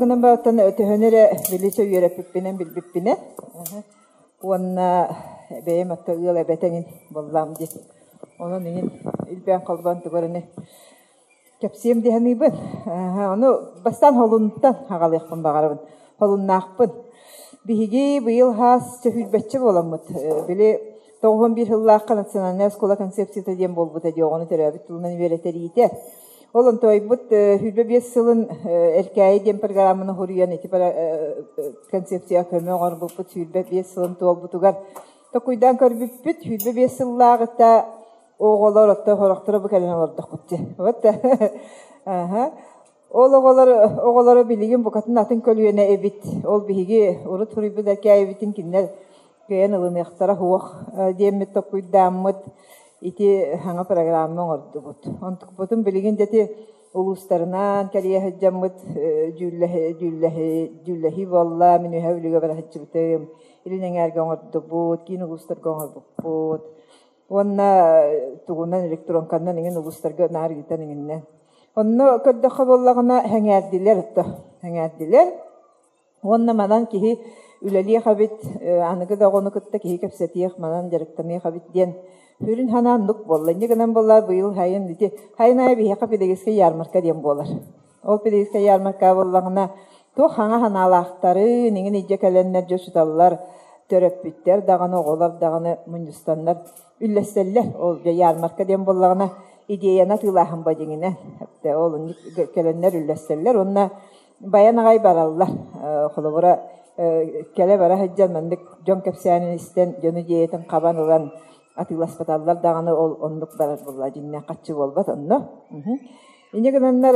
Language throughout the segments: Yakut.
гынан баран төһөнү эрэ биличэ үөрэппиппинэн билбиппинэн уонна бэйэм отто ыал эбэтэ эҥин буоллаам дии. Онон иҥин илбээн холбоон тугу эрэни кэпсиэм дии саныыбын. Ону бастаан холунтан аҕалыахпын баҕарабын. Холуннаахпын. Биһиги быйыл хаас сөһүүрбэччэ буоламмыт. Били 91 сыллаахха национальная оскуола концепцията диэн буолбута дии оҕону төрөөбүт тылынан үөрэтэриитэ. Ол онтойбут 25 сылын Эркээйи диэн программаны хуруйан ити концепция көмө оҥорбуппут 25 сылын туолбутугар токуйдаан көрбүппүт 25 сыллааҕыта оҕолор отто хорохторо бу кэлэн олордохпут дии. Вот. Аха. Ол оҕолор оҕолоро билигин букатын атын көлүөнэ эбит. Ол биһиги урут суруйбут Эркээйибитин кинилэр кыайан ылыныахтара суох диэммит токуйдааммыт ити саҥа программа оҥордубут. Онтукпутун билигин дьэ ити улуустарынан кэрийэ сылдьаммыт дьүүллэһии буолла. Мин үһэ Бүлүүгэ бара сылдьыбытым. Илин эҥээргэ оҥордубут, киин улуустарга оҥорбуппут. Уонна тугунан электронканнан иҥин улуустарга наар ыытан иҥиннэ. Онно көрдөххө буоллаҕына сэҥээрдилэр то сэҥээрдилэр. Уонна манан киһи үлэлиэх эбит, аныгы да оҕону кытта киһи кэпсэтиэх, манан дьарыктаныах эбит диэн сүрүн санаа оннук буолла. Инньэ гынан буолла быйыл сайын ити сайын аайы биһиэхэ педагогическай ярмарка диэн буолар. Ол педагогическай ярмарка буоллаҕына туох хаҥа санаалаахтары, иҥин илдьэ кэлэннэр дьэ учууталлар, төрөппүттэр даҕаны, оҕолор даҕаны мунньустаннар үллэстэллэр. Ол дьэ ярмарка диэн буоллаҕына идеяны атыылааһын ба дьиҥинэн. Ол кэлэннэр үллэстэллэр уонна Баян аҕай бараллар. Холобура, кэлэ-бара сылдьан маннык дьон кэпсээнин истэн, дьон идиэйэтин хабан ылан атыыласпаталлар даҕаны ол оннук барар буолла дьиҥнээх хаччы буолбат онно. Инньэ гынаннар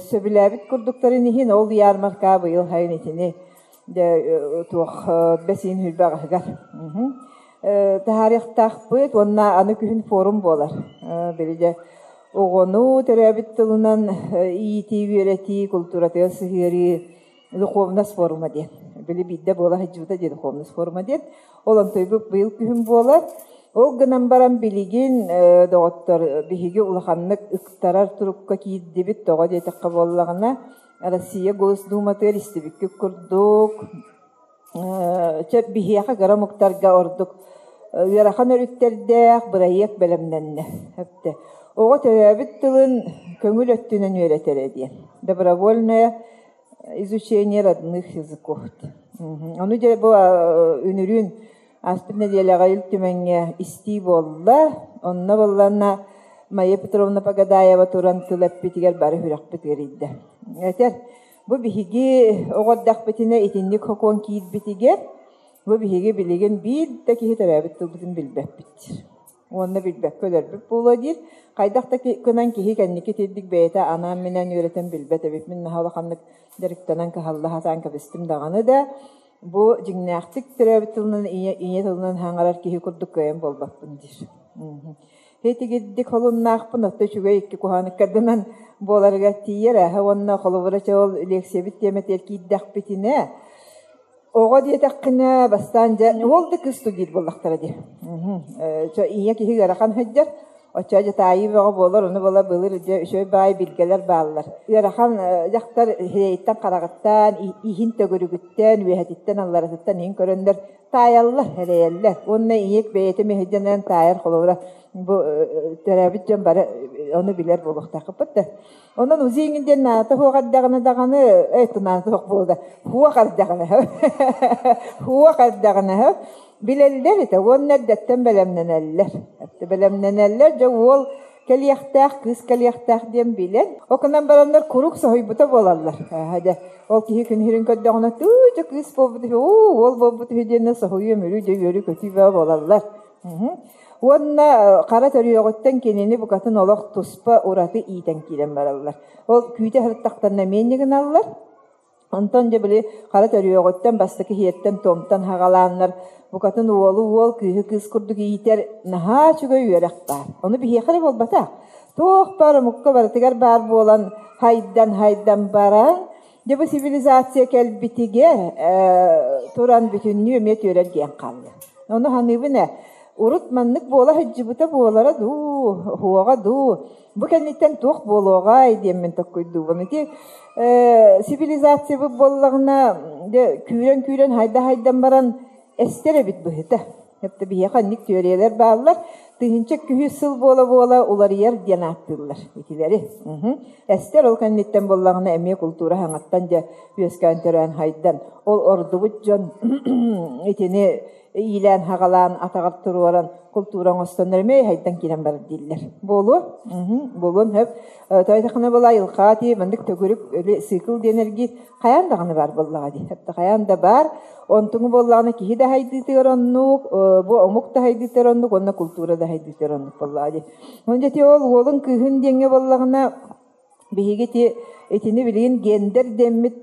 сөбүлээбит курдуктарын иһин ол ярмарка быйыл сайын итини дьэ туох бэсиин хүрбэ аҕыһыгар таһаарыахтаахпыт уонна аны күһүн форум буолар. Били дьэ Оҕону төрөөбүт тылынан иитии, үөрэтии, култууратыгар сыһыарыы духовность форума диэн. Били биирдэ буола сылдьыбыта диэн духовность форума диэн. Ол онтуйбут быйыл күһүн буолар. Ол гынан баран билигин, доҕоттор, биһиги улаханнык ыктарар турукка киирдибит. Тоҕо диэтэххэ буоллаҕына, Россия Госдуматыгар истибиккит курдук, чэ, биһиэхэ кыра омуктарга ордук ыарахан өрүттэрдээх бырайыак бэлэмнэннэ. Оҕо төрөөбүт тылын көҥүл өттүнэн үөрэтэрэ диэн. Добровольное изучение родных языков. Ону дьэ бу үнүрүүн ааспыт нэдиэлэҕэ Ил Түмэҥҥэ истии буолла. Онно буолланна Майя Петровна Погодаева туран тыл эппитигэр бары сүрэхпит ыарыйда. Этэр, Бу биһиги оҕо эрдэхпитинэ итинник сокуон киирбитигэр, бу биһиги билигин биир да киһи төрөөбүт тылбытын билбэппит диир. Уонна билбэккэ өлөрбүт буолуо диир. Хайдах да гынан киһи кэнники итирдик бэйэтэ анаан-минээн үөрэтэн билбэт эбит. Мин наһаа улаханнык дьарыктанан кыһалла сатаан кэбистим даҕаны да, бу дьиҥнээхтик төрөөбүт тылынан ийэ, ийэ тылынан саҥарар киһи курдук кыайан буолбаппын диир. Итигирдик холуннаахпын, отто үчүгэй икки куһааныккардынан буоларыгар тиийэр ээ. Уонна холобура чэ ол лекциябит тиэмэтигэр киирдэхпитинэ, оҕо диэтэххинэ, бастаан дьэ уол да кыыс диир буоллахтара дии. Чэ ийэ киһи ыарахан сылдьар, оччоо дьэ таайыы бөҕө буолар, ону буола былыр дьэ үчүгэй баай билгэлэр бааллар. Ыарахан дьахтар сирэйиттэн-хараҕыттан, иһин төгүрүгүттэн, үөһэтиттэн, алларатыттан иһин көрөннөр таайаллар, эрэйэллэр. Уонна ийэк бэйэтэ мэһэйдэнэн таайар холобура бу төрөөбүт дьон бары ону билэр буолуохтаахпыт да. Онон УЗИ иҥин диэн наата суох эрдэҕинэ даҕаны, эй наата суох буолла, суох эрдэҕинэ, суох эрдэҕинэ билэллэр этэ уонна эрдэттэн бэлэмнэнэллэр. Бэлэмнэнэллэр, дьэ уол кэлиэхтээх, кыыс кэлиэхтээх диэн билэн, ол гынан бараннар куруук соһуйбута буолаллар. Дьэ, ол киһи күн көрдөҕүнэ, тыы, дьэ кыыс буолбут үһү, уу, уол буолбут үһү диэннэ соһуйуу, өмүрүү, дьэ үөрүү-көтүү бөҕө буолаллар. Уонна хара төрүөҕүттэн кинини букатын олох туспа ураты иитэн киирэн бараллар. Ол күүтэ сырыттахтарына эмиэ гыналлар. Онтон дьэ били хара төрүөҕүттэн бастакы иһиэттэн-туомтан хаҕалааннар букатын уолу уол, кыыһы кыыс курдук иитэр наһаа үчүгэй үөрэх баар. Ону биһиэхэ эрэ буолбатах. Туох баар омукка барытыгар баар буолан хайдан-хайдан баран, дьэ бу цивилизация кэлбитигэр туран бүтүннүү эмиэ түөрэр диэн хаалла. Ону саныыбын ээ, Урут маннык буола сылдьыбыта буолара дуу, уһуоҕа дуу, бу кэнниттэн туох буолуоҕай диэммин толкуйдуубун. Ити цивилизациябыт буоллаҕына, дьэ күүрэн-күүрэн хайда-хайдан баран эстэр эбит быһыыта. Эптэ биһиэхэ инник түөрүйэлэр бааллар. 1200 сыл буола-буола уларыйар диэн ааттыыллар итилэри. Эстэр ол кэнниттэн буоллаҕына эмиэ култуура хаҥаттан дьэ үөскээн төрөөн хайдан ол ордубут дьон итини иилээн-хаҕалаан атаҕар туруоран култуура оҥостоннор эмиэ хайдан киирэн барар дииллэр. Буолуо? Буолуон сөп. Тойтахына була айылҕа ти маннык төгүрүк цикл диэн эргиир хайаан даҕаны баар буоллаҕа дии. Хайаан да баар. Онтуҥу буоллаҕына киһи да хайдыытыгар оннук, бу омук да хайдыытыгар оннук уонна култуура да хайдыытыгар оннук буоллаҕа дии. Онон ити ол уолун кыыһын диэҥҥэ буоллаҕына биһиги ити итини билигин гендер диэммит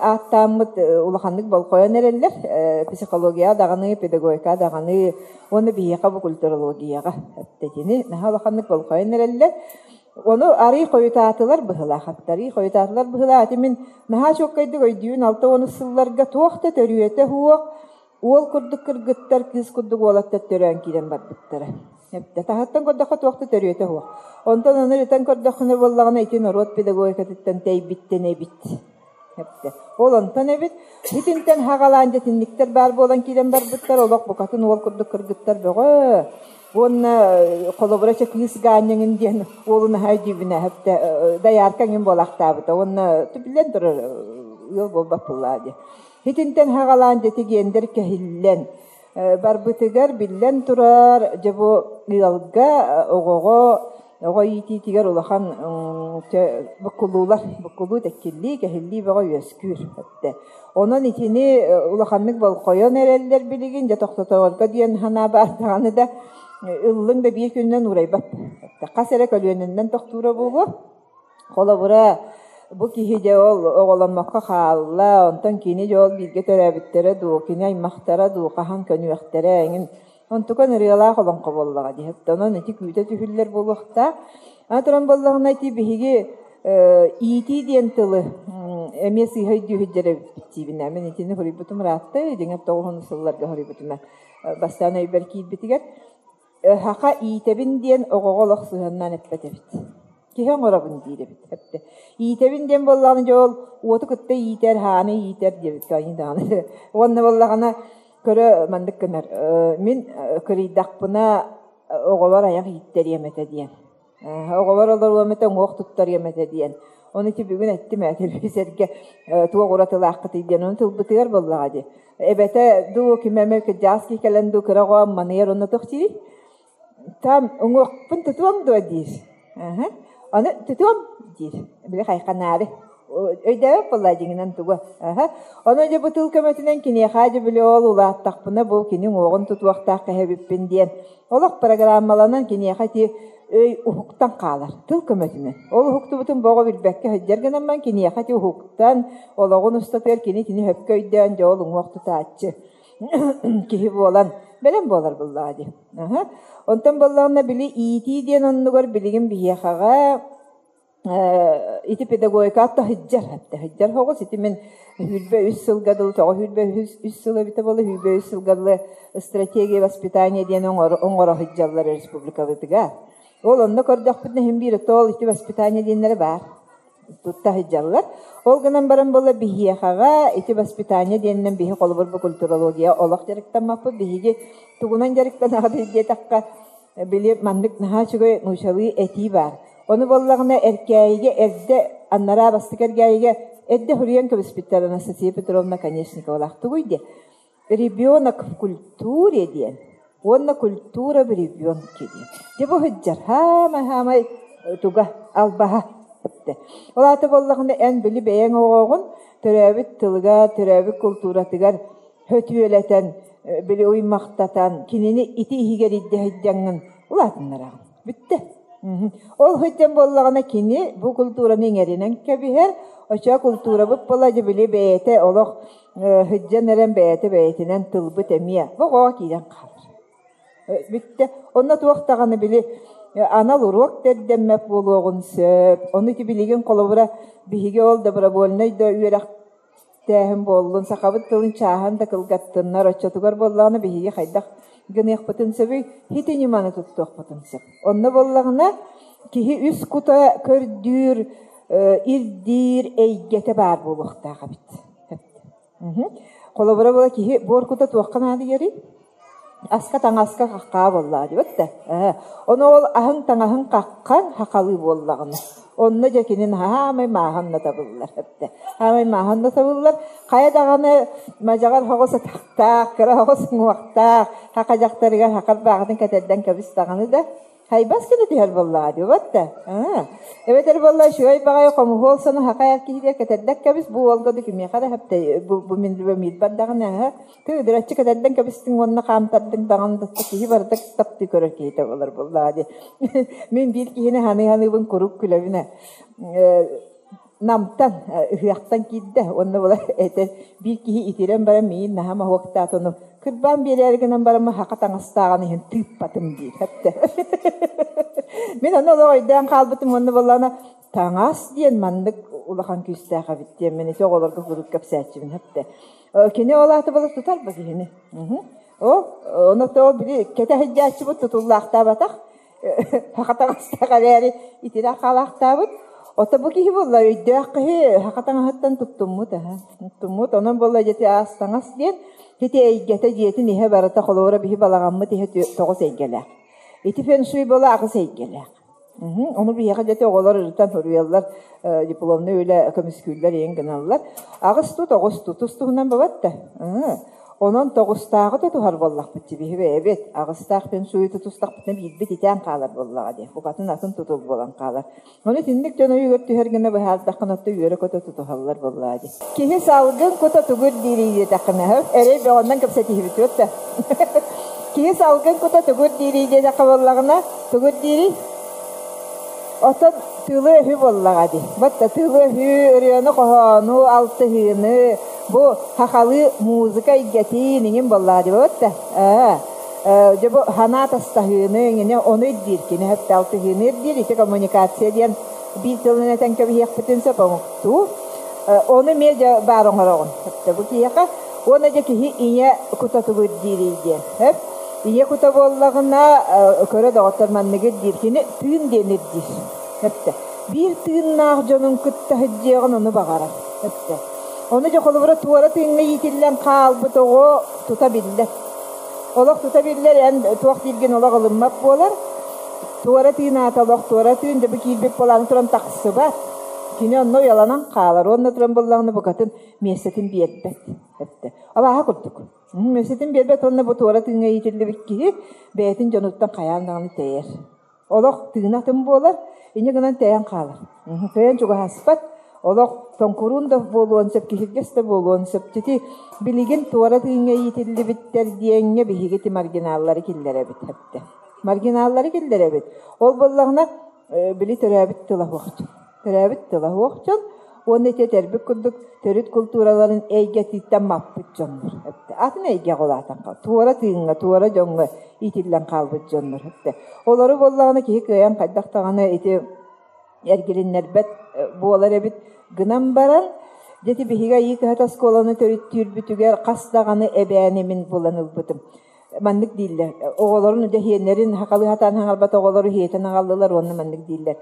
ааттааммыт улаханнык болҕойон эрэллэр психология даҕаны, педагогика даҕаны уонна биһиэхэ бу культурологияҕа итини наһаа улаханнык болҕойон эрэллэр. Ону арый хойутаатылар быһыылаах, арый хойутаатылар быһыылаах. Ити мин наһаа чуолкайдык өйдүүбүн 60 сылларга туох да төрүөтэ суох уол курдук кыргыттар, кыыс курдук уолаттар төрөөн киирэн барбыттара. Таһыттан көрдөххө туох да төрүөтэ суох. Онтон ону ырытан көрдөххүнэ буоллаҕына ити норуот педагогикатыттан тэйбиттэн эбит. Ол онтон эбит. Итинтэн хаҕалаан дьэтинниктэр баар буолан киирэн барбыттар, олох букатын уол курдук кыргыттар бөҕө. Уонна холобура чэ кыыс Гаанньаҥын диэн уолун аһа өйдүүбүнэ дайаарка эҥин буолаахтаабыта уонна биллэн турар ыал буолбат буоллаҕа дии. Итинтэн хаҕалаан дьэти гендер кэһиллэн барбытыгар биллэн турар дьэ бу ыалга оҕоҕо оҕо иитиитигэр улахан буккулуулар буккулуу тэккиллии кэһиллии бөҕө үөскүүр эттэ онон итини улаханнык болҕойон эрэллэр билигин дьэ тохтоторго диэн санаа баар даҕаны да ыллыҥ да биир күнүнэн уурайбат хас эрэ көлүөнэннэн тохтуура буолуо Холобура, бу киһи дьэ ол оҕоломмокко хаалла, онтон кини дьэ ол бииргэ төрөөбүттэрэ дуу, кини аймахтара дуу хаһан көнүөхтэрэ эҥин. Онтукан ырыалаах олоҥхо буоллаҕа дии. Онон ити күүтэ түһүллэр буолуохтаах. Аны туран буоллаҕына ити биһиги иитии диэн тылы эмиэ сыыһа өйдүү сылдьар эбиппит диибин. Мин итини хоруйбутум ыраатта, дьиҥэр тоҕуһун сылларга хоруйбутум. Бастаан өйбөр киирбитигэр. Саха иитэбин диэн оҕоҕо олох сыһыаннаан эппэт эбит. Киһи оҥоробун диир эбит. Эптэ. Иитэбин диэн буоллаҕына дьэ ол уоту кытта иитэр, хааны иитэр диэбит кыайыы даҕаны. Уонна буоллаҕына көрө маннык гынар. Мин кырыйдахпына оҕолор айах ииттэриэм этэ диэн. Оҕолор олоруом этэ, уҥуох туттарыам этэ диэн. Ону ити бүгүн эттим ээ телевизорга туох уратылааххытый диэн. Ону тылбытыгар буоллаҕа дии. Эбэтэ дуу, ким эмэ кырдьаҕас киһи кэлэн дуу, кыра оҕо амманыйар онно туох диирий? Там уҥуохпун тутуом дуо диир. Ону тутуом диир. Били хайханаары. Өйдөөбөт буолла дьиҥинэн тугу. Ону дьэ бу тыл көмөтүнэн киниэхэ дьэ били ол улааттахпына бу кини уҥуоҕун тутуохтаах кэһэбиппин диэн Олох программаланан киниэхэ ити өй уһуктан хаалар, тыл көмөтүнэн. Ол уһуктубутун бу оҕо билбэккэ сылдьар гынан киниэхэ ити уһуктан, олоҕун устатыгар кини итини сөпкө өйдөөн дьэ ол уҥуох тутааччы киһи буолан бэлэм буолар буоллаҕа дии. Онтон буоллаҕына били иитии диэн оннугар билигин биһиэхэҕэ ити педагогика таһыддьар таһыддьар соҕус ити мин 23 сылга дылы тоҕо 23 сыл эбитэ буолла 23 сылга дылы стратегия воспитания диэн оҥоро сылдьаллар республикабытыгар ол онно көрдөхпүтүнэ иһин биир ол ити воспитание диэннэрэ баар тутта сылдьаллар ол гынан баран буолла биһиэхэҕэ ити воспитание диэнинэн биһи холобур бу культурология олох дьарыктаммаппыт биһиги тугунан дьарыктанаҕыт диэтэххэ Били маннык наһаа үчүгэй нуучалыы этии баар. Ону буоллаҕына Эркээйигэ эрдэ анараа бастакы Эргээйигэ эрдэ суруйан кэбиспиттэр Анастасия Петровна Конечниковалаах тугуй диэ «Ребенок в культуре» диэн уонна «Культура в ребенке» диэн. Дьэ бу сылдьар хаамай-хаамай туга албаһа Ол аата буоллаҕына эн били бэйэҥ оҕоҕун төрөөбүт тылыгар, төрөөбүт култууратыгар хөтүөлэтэн, били уймахтатан, кинини ити иһигэр илдьэ сылдьаҥҥын улаатыннараҕын. Бүттэ. Ол сылдьан буоллаҕына кини бу култуураны иҥэринэн кэбиһэр, оччоҕо култуурабыт буола дьэ били бэйэтэ олох сылдьан эрэн бэйэтэ бэйэтинэн тылбыт эмиэ оҕоҕо киирэн хаалар. Бүттэ. Онно туох даҕаны били анал уруок тэрдэммэт буолуоҕун сөп. Ону ити билигин холобура биһиги ол добровольнай да үөрэх. Тээһин буоллун, сахабыт тылын чааһын да кылгаттыннар, оччотугар буоллаҕына биһиги хайдах гыныахпытын сөбүй? Ити ньыманы туттуохпутун сөп. Онно буоллаҕына киһи үс кута көрдүүр, ирдиир эйгэтэ баар буолуохтаах эбит. Холобура буола киһи буор кута туохха наадыйарый? Аска таҥаска хаххаа буоллаҕа диэбит да. Ону ол аһыҥ таҥаһыҥ хаххан хахалыы буоллаҕына. Онно дьэ кини хаамай мааһын да табыллар. Хаамай мааһын да табыллар. Хайа даҕаны мадьаҕар хоҕус атахтаах, кыра хоҕус уҥуохтаах, хаха дьахтарыгар хахар бааҕытын кэтэрдэн кэбис даҕаны да Хайбас гына түһэр буоллаҕа дии да. Эбэтэр буолла үчүгэй баҕайы хомуһуол сону хахайар киһигэ кэтэрдэк кэбис бу уолга да кимиэхэ да хэптэй бу бу мин миир бардаҕына аһа тыыдыраччы кэтэрдэн кэбистиҥ уонна хаамтардыҥ даҕаны да киһи барыта таптыы көрөр киһитэ буолар буоллаҕа дии. Мин биир киһини ханыы-ханыыбын куруук күлэбин Намтан, ыһыахтан киирдэ уонна була этэ биир киһи итирэн баран миигин наһаа моһуоктаат ону кырбаан биэрээри гынан баран хака таҥастааҕын иһин тыыппатым диир эптэ. Мин ону олох өйдөөн хаалбытым уонна буоллаҕына таҥас диэн маннык улахан күүстээх эбит диэн мин ити оҕолорго куруук кэпсээччибин эптэ. Кини ол аата була тутар ба киһини. Ол ону то били кэтэ сылдьааччыбыт тутуллаахтаабатах Саха таҥастаах эрээри итирэ хаалаахтаабыт. Ото бу киһи буолла өйдөөх киһи саха таҥаһыттан туттуммут аһа. Туттуммут. Онон буолла дьэти аас таҥас диэн ити эйгэтэ дьиэтин иһэ барыта холобура биһи балаҕаммыт иһэ тоҕус эйгэлээх. Ити фэншуй буола аҕыс эйгэлээх. Ону биһиэхэ дьэти оҕолор ырытан суруйаллар, дипломнай үлэ көмүскүүллэр иэн гыналлар. Аҕыс ту, тоҕус ту, тус туһунан бабат да. Онон тоҕустааҕы тутуһар буоллахпыт дии биһи бэйэбит. Аҕыстаах фэншуйу тутустахпытына биирбит итээн хаалар буоллаҕа дии. Букатын атын тутул буолан хаалар. Ону итинник дьон өйүгэр түһэр гына быһаардаххына оттон үөрэ-көтө тутуһаллар буоллаҕа дии. Киһи салгын кута тугур диирий диэтэххинэ, эрэй бөҕөннөн кэпсэтиһибит да. Киһи салгын кута тугур диирий диэтэххэ буоллаҕына, тугур диирий? Оттон тылы-өһү буоллаҕа дии. Батта тылы-өһү, ырыаны-хоһоону, алтыһыыны, бу хахалыы музыка эйгэтин иҥин буоллаҕа дии батта. Ээ, дьэ бу санаа тастаһыыны иҥини ону ирдиир кини хөптө алтыһыыны ирдиир ити коммуникация диэн биир тылынан этэн кэбиһиэхпитин сөп омуктуу. Ону эмиэ дьэ баар оҥороҕун. Хөптө бу киһиэхэ уонна дьэ киһи ийэ кута тугу ирдиирий диэн. Хөп Ийэ кута буоллаҕына, көрө доҕоттор манныгы диир, кини тыын диэн ирдиир. Эптэ. Биир тыыннаах дьонун кытта сылдьыаҕын ону баҕарар. Эптэ. Ону дьэ холобура туора тыыҥҥа иитиллэн хаалбыт оҕо тута биллэр. Олох тута биллэр, эн туох дииргин олох ылыммат буолар. Туора тыын аата олох туора тыын, дьэ бу киирбит буолан туран тахсыбат. Кини онно уйаланан хаалар. Уонна туран буллаҕына букатын миэстэтин биэрбэт. Эптэ. Алааһа курдук. Миэстэтин биэрбэт уонна бу туора тыыҥҥа иитиллибит киһи бэйэтин дьонуттан хайаан даҕаны тэйэр. Олох тыына атын буолар, инньэ гынан тэйэн хаалар. Кыайан чугаһаспат, олох тоҥкуруун да буолуон сөп, киһиргэс да буолуон сөп. Ити билигин туора тыыҥҥа иитиллибиттэр диэҥҥэ биһиги ити маргиналлары киллэрэбит эптэ. Маргиналлары киллэрэбит. Ол буоллаҕына, били төрөөбүт тыла суох дьон. Төрөөбүт тыла суох дьон уонна ити этэрбит курдук төрүт култуураларын эйгэтиттэн маппыт дьоннор. Атын эйгэҕэ улаатан хаал, туора тыыҥҥа, туора дьоҥҥо иитиллэн хаалбыт дьоннор. Олору буоллаҕына киһи кыайан хайдах даҕаны ити эргилиннэрбэт буолар эбит гынан баран, дьэ ити биһиги Айыы Кыһата оскуоланы төрүттүүрбүтүгэр хас даҕаны эбээни мин булан ылбытым. Маннык дииллэр. Оҕолорун дьэһиэннэрин хахалыы сатаан хаҥарбат оҕолору иһиэтэн аҕаллылар уонна маннык дииллэр.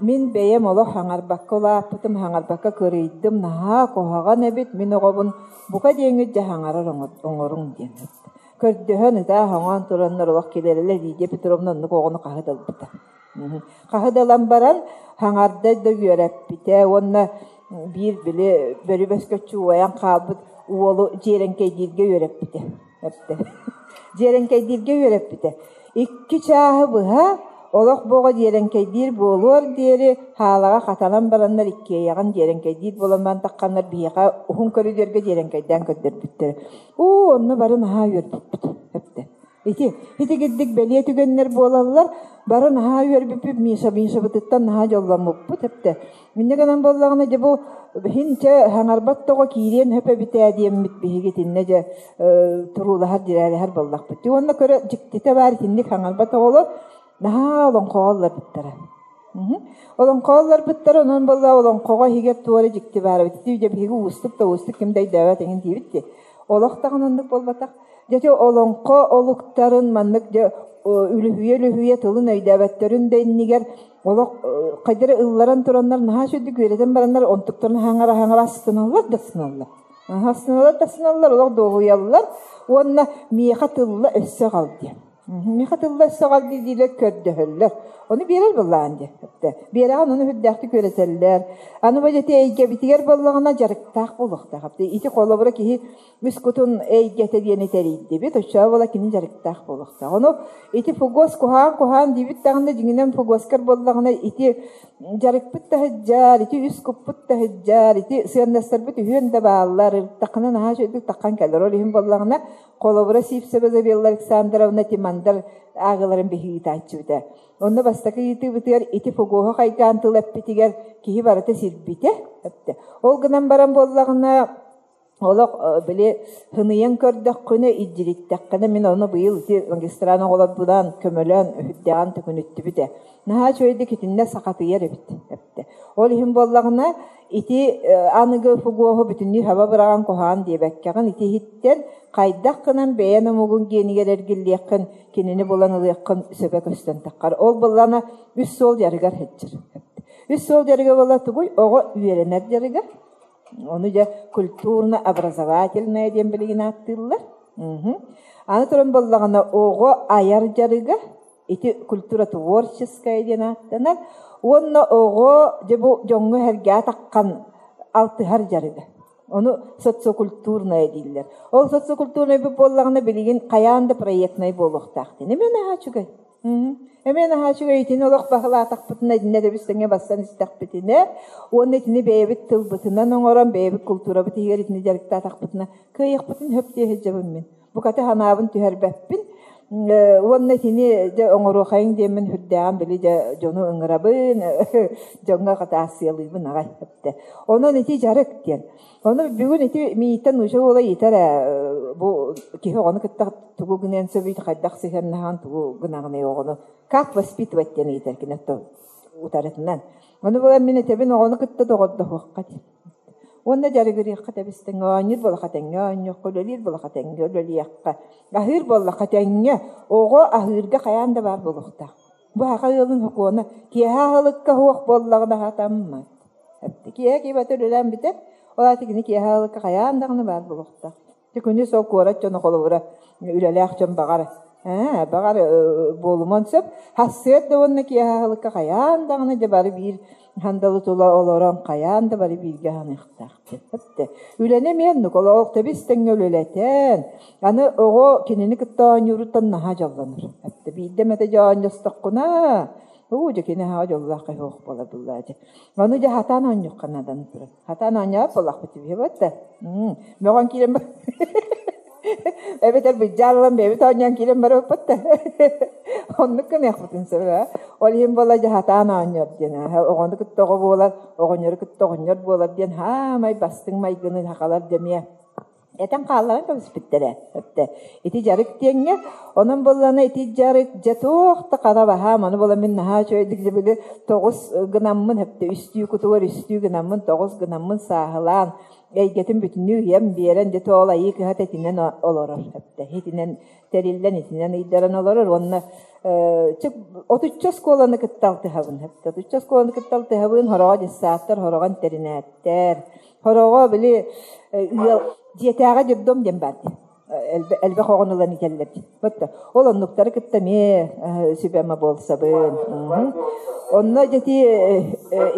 Мин бэйэм олох хаҥарбакка улааппытым, хаҥарбакка кырыйдым, наһаа куһаҕан эбит, мин оҕобун бука диэҥҥит дьэ хаҥарар оҥоруҥ диэн. Көрдөһөн ытаа-хоҥоон тураннар олох килэрэлэр Лидия Петровна оннук оҕону хаһы да ылбыта. Хаһы да ылан баран хаҥарда да үөрэппитэ уонна биир били бөрүбөскөччү уойан хаалбыт уолу дьиэрэҥкэйдииргэ үөрэппитэ. Эптэ. Дьиэрэҥкэйдииргэ үөрэппитэ. Икки чааһы быһа олох буоҕа дьиэрэҥкэйдиир буолуор диэри хаалаҕа хатанан бараннар иккиэйэҕин дьиэрэҥкэйдиир буолан баран тахханнар биһиэхэ уһун көрүдүөргэ дьиэрэҥкэйдээн көрдөрбүттэрэ. Уу, онно бары наһаа үөрбүппүт. Эптэ. Ити, ити кирдик бэлиэ түгэннэр буолаллар. Бары наһаа үөрбүппүт, Миша Мишабытыттан наһаа дьолломмуппут эптэ. Инньэ гынан буоллаҕына, дьэ бу иһин чэ хаҥарбат тоҕо киириэн сөп эбитээ диэммит биһиги итиннэ дьэ туруулаһар, дьирээлэһэр буоллахпыт. Уонна көрө дьиктитэ баар итинник хаҥарбат оҕолор наһаа олоҥхоҕо ылларбыттара. Олоҥхолорбуттар онон буолла олоҥхоҕо иһигэр туора дьикти баар эбит. Ити дьэ биһиги уустук да уустук ким да өйдөөбөт эҥин диибит дии. Олох даҕаны оннук буолбатах. Дьэ ити олоҥхо олуктарын маннык дьэ үлүһүйэ-үлүһүйэ тылын өйдөөбөттөрүн да иннигэр олох хайдах эрэ ылларан тураннар наһаа үчүгдүк үөрэтэн бараннар онтуктарын хаҥара-хаҥара астыналлар да астыналлар. Астыналлар да астыналлар, олох дуоһуйаллар уонна миэхэ тылла өссө аҕал диэн. Миэхэ тылла өссө аҕал дииллэр көрдөһөллөр. Ону биэрэр буоллаҕын дии. Биэрэҕин ону үрдээхтик үөрэтэллэр. Аны бу ити эйгэбитигэр буоллаҕына дьарыктаах буолуохтаах. Ити холобура киһи үс кутун эйгэтэ диэни тэрийдибит, оччоҕо буола кини дьарыктаах буолуохтаах. Ону ити фугос куһаан-куһаан диибит даҕаны дьиҥинэн фугоскар буоллаҕына ити дьарыкпыт да сылдьар, ити үс куппут да сылдьар, ити сыаннастарбыт үһүөн да бааллар, ырыттаххына наһаа үчүгэйдик таххан кэлэр. Ол иһин буоллаҕына, холобура Сивцева Изабелла Александровна Тимандар ааҕыыларын биһиги ыытааччыбыта. Онно бастакы ыйытыыбытыгар ити фугоһу хайгаан тыл эппитигэр киһи барыта сирбитэ. Ол гынан баран буоллаҕына, Олох били һыныйан көрдөххүнэ, илдьириттэххинэ мин ону быйыл ити магистран оҕолорбунаан көмөлөөн үһүрдэҕин төкүнүттүбүт ээ. Наһаа үчүгэйдик итиннэ сахатыйар эбит эптэ. Ол иһин буоллаҕына ити аныгы фугуоһу бүтүннүү хаба быраҕан куһаҕан диэбэккэҕин ити иһиттэн хайдах гынан бэйэн омугун гиэнигэр эргиллиэххин кинини булан ылыаххын сөбө көстөн таххар. Ол буоллаҕына үс суол дьарыгар сылдьар. Үс суол дьарыга буолла тугуй? Оҕо үөрэнэр дьарыга, Ону дьэ культурно-образовательное диэн билигин ааттыыллар. Аны туран буоллаҕына оҕо айар дьарыга ити культура творческая диэн ааттанар. Уонна оҕо дьэ бу дьоҥҥо сэргээ таххан алтыһар дьарыга. Ону социокультурное дииллэр. Ол социокультурнай буоллаҕына билигин хайаан да проектнай буолуохтаах диэн. Эмиэ наһаа үчүгэй. Эмиэ наһаа үчүгэй итини олох баһылаатахпытына итиннэ да тэҥҥэ бассан истэхпитинэ уонна итини бэйэбит тылбытынан оҥорон бэйэбит култуурабыт иһигэр итини дьарыктаатахпытына кыайыахпытын сөп дии сылдьабын мин. Букаты санаабын түһэрбэппин. Уонна итини дьэ оҥоруохайыҥ диэммин сүрдээҕин били дьэ дьону ыҥырабын, дьоҥҥо хатаассыйалыыбын аҕай эптэ. Онон ити дьарык диэн. Ону бүгүн ити мииттэн нуучча уола ыйытар ээ, бу киһи оҕону кытта тугу гыныан сөбүй, хайдах сыһыаннаһан тугу гынаҕыный оҕону, как воспитывать диэн ыйытар кини утарытынан. Ону буолан мин этэбин оҕону кытта доҕордоһуохха диэн. Уонна дьарыгырыахха тэбис-тэҥҥэ оонньуур буоллахха тэҥҥэ оонньуохха, үлэлиир буоллахха тэҥҥэ үлэлиэххэ, аһыыр буоллахха тэҥҥэ. Оҕо аһыырга хайаан да баар буолуохтаах. Бу саха ыалын сокуона киэһэ аһылыкка суох буоллаҕына сатаммат. Киэһэ киһи үлэлээн бүтэр, ол аата кини киэһэ аһылыкка хайаан даҕаны баар буолуохтаах. Ити күнүс ол куорат дьоно холобура үлэлээх дьон баҕар ээ баҕар буолумуон сөп. Сарсыарда уонна киэһэ аһылыкка хайаан даҕаны дьэ бары биир сандалы тула олорон хайаан да бары бииргэ аһаныахтаах диэн. Үлэни эмиэ оннук олох тэбис-тэҥҥэ үлэлэтэн, аны оҕо кинини кытта оонньууруттан наһаа дьоллонор. Биирдэ эмэтэ дьэ оонньостоххуна, уу дьэ кини аһаҕа дьоллоох киһи суох буолар буоллаа дьэ. Ону дьэ хатаан оонньуохха нааданы турар. Хатаан оонньообот буоллахпыт үһү буолта. Мөҕөн киирэн бар. Эбэтэр быдьаан ылан бэйэбит оонньоон киирэн барыахпыт да. Оннук гыныахпытын сөп ээ. Ол иһин буола дьэ хатаан оонньоор диэн. Оҕону кытта оҕо буолар, оҕонньору кытта оҕонньор буолар диэн хаамай бастыҥ майгыны сахалар дэмиэ этэн хаалларан кэбиспиттэрэ эптэ. Ити дьарык диэҥҥэ, онон буоллаҕына ити дьарык дьэ туох да хара баһаам, ону буолан мин наһаа үчүгэйдик дьэ били тоҕус гынаммын эптэ үстүү кутугар үстүү гынаммын тоҕус гынаммын сааһылаан эйгэтин бүтүннүү ыйан биэрэн дьэ ол айыы кыһата итинэн олорор эптэ. Итинэн тэриллэн итинэн ыйдаран олорор уонна отучча оскуоланы кытта алтыһабын эптэ. Отучча оскуоланы кытта алтыһабын хороҕо дьыссааттар, хороҕо интэринээттэр Хороҕо били ыал дьиэтээҕи детдом диэн баар дии. Элбэх оҕону ылан иитэллэр дии. Вот ол оннуктары кытта эмиэ сүбэма буолсабын. Онно дьэти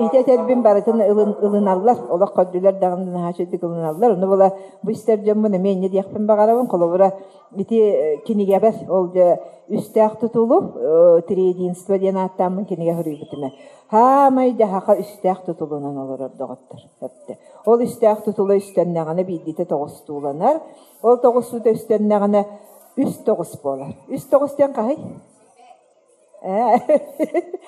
ити этэрбин барытын ылыналлар. Олох көрдүлэр даҕаны наһаа үчүгдүк ылыналлар. Ону була бу истэр дьоммун эмиэ инньэ диэхпин баҕарабын. Холобура ити кинигэбэр ол дьэ үстээх тутулу триединство диэн ааттааммын кинигэ суруйбутум. Хаамай дьаһаха үстээх тутулунан олорор доҕоттор. Эптэ. Ол үстээх тутула үстэннэҕинэ биирдиитэ тоҕустууланар. Ол тоҕустуута үстэннэҕинэ үс тоҕус буолар. Үс тоҕус диэн хаһый? Ээ,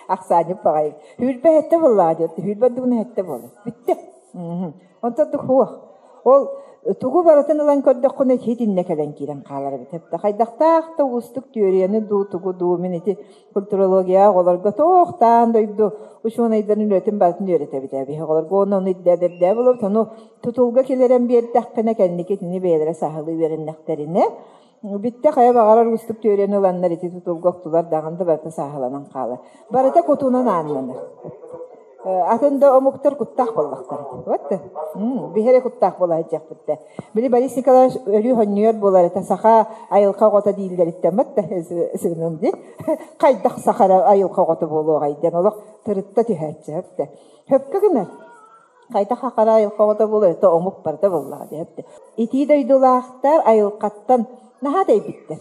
ахсаанньыт баҕайы. Сүүрбэ сэттэ буоллаҕа диэт, сүүрбэ дугуна сэттэ буолар. Бүттэ. Онтон дух суох. Ол Тугу барытын ылан көрдөххүнэ итиннэ кэлэн киирэн хаалар эбит. Хайдахтаах да уустук түөрүйэни дуу, тугу дуу мин ити культурология оҕолорго туохтаан дойду учуонайдарын үлэтин барытын үөрэтэбит эбиһи оҕолорго уонна ону ирдээдэрдээ булабыт ону тутулга киллэрэн биэрдэххинэ кэнники итини бэйэлэрэ саһылыы үөрэннэхтэринэ бүттэ хайа баҕарар уустук түөрүйэни ыланнар ити тутулга охтулар даҕаны да барыта сааһыланан хаалар барыта кутунан ааннанар Атын да омуктар куттаах буоллахтара. Вот биһири куттаах буола сылдьыахпыт да. Били Борис Николаевич өрүү хонньуйар буолар этэ саха айылҕа оҕото дииллэриттэн бат да сыгыным дии. Хайдах саха эрэ айылҕа оҕото буолуоҕай диэн олох тырытта түһээччи хөптө. Хөпкө гынар. Хайдах хахара айылҕа оҕото буолар это омук барыта буоллаҕа дии хөптө. Итии дойдулаахтар айылҕаттан наһаа тэйбиттэр.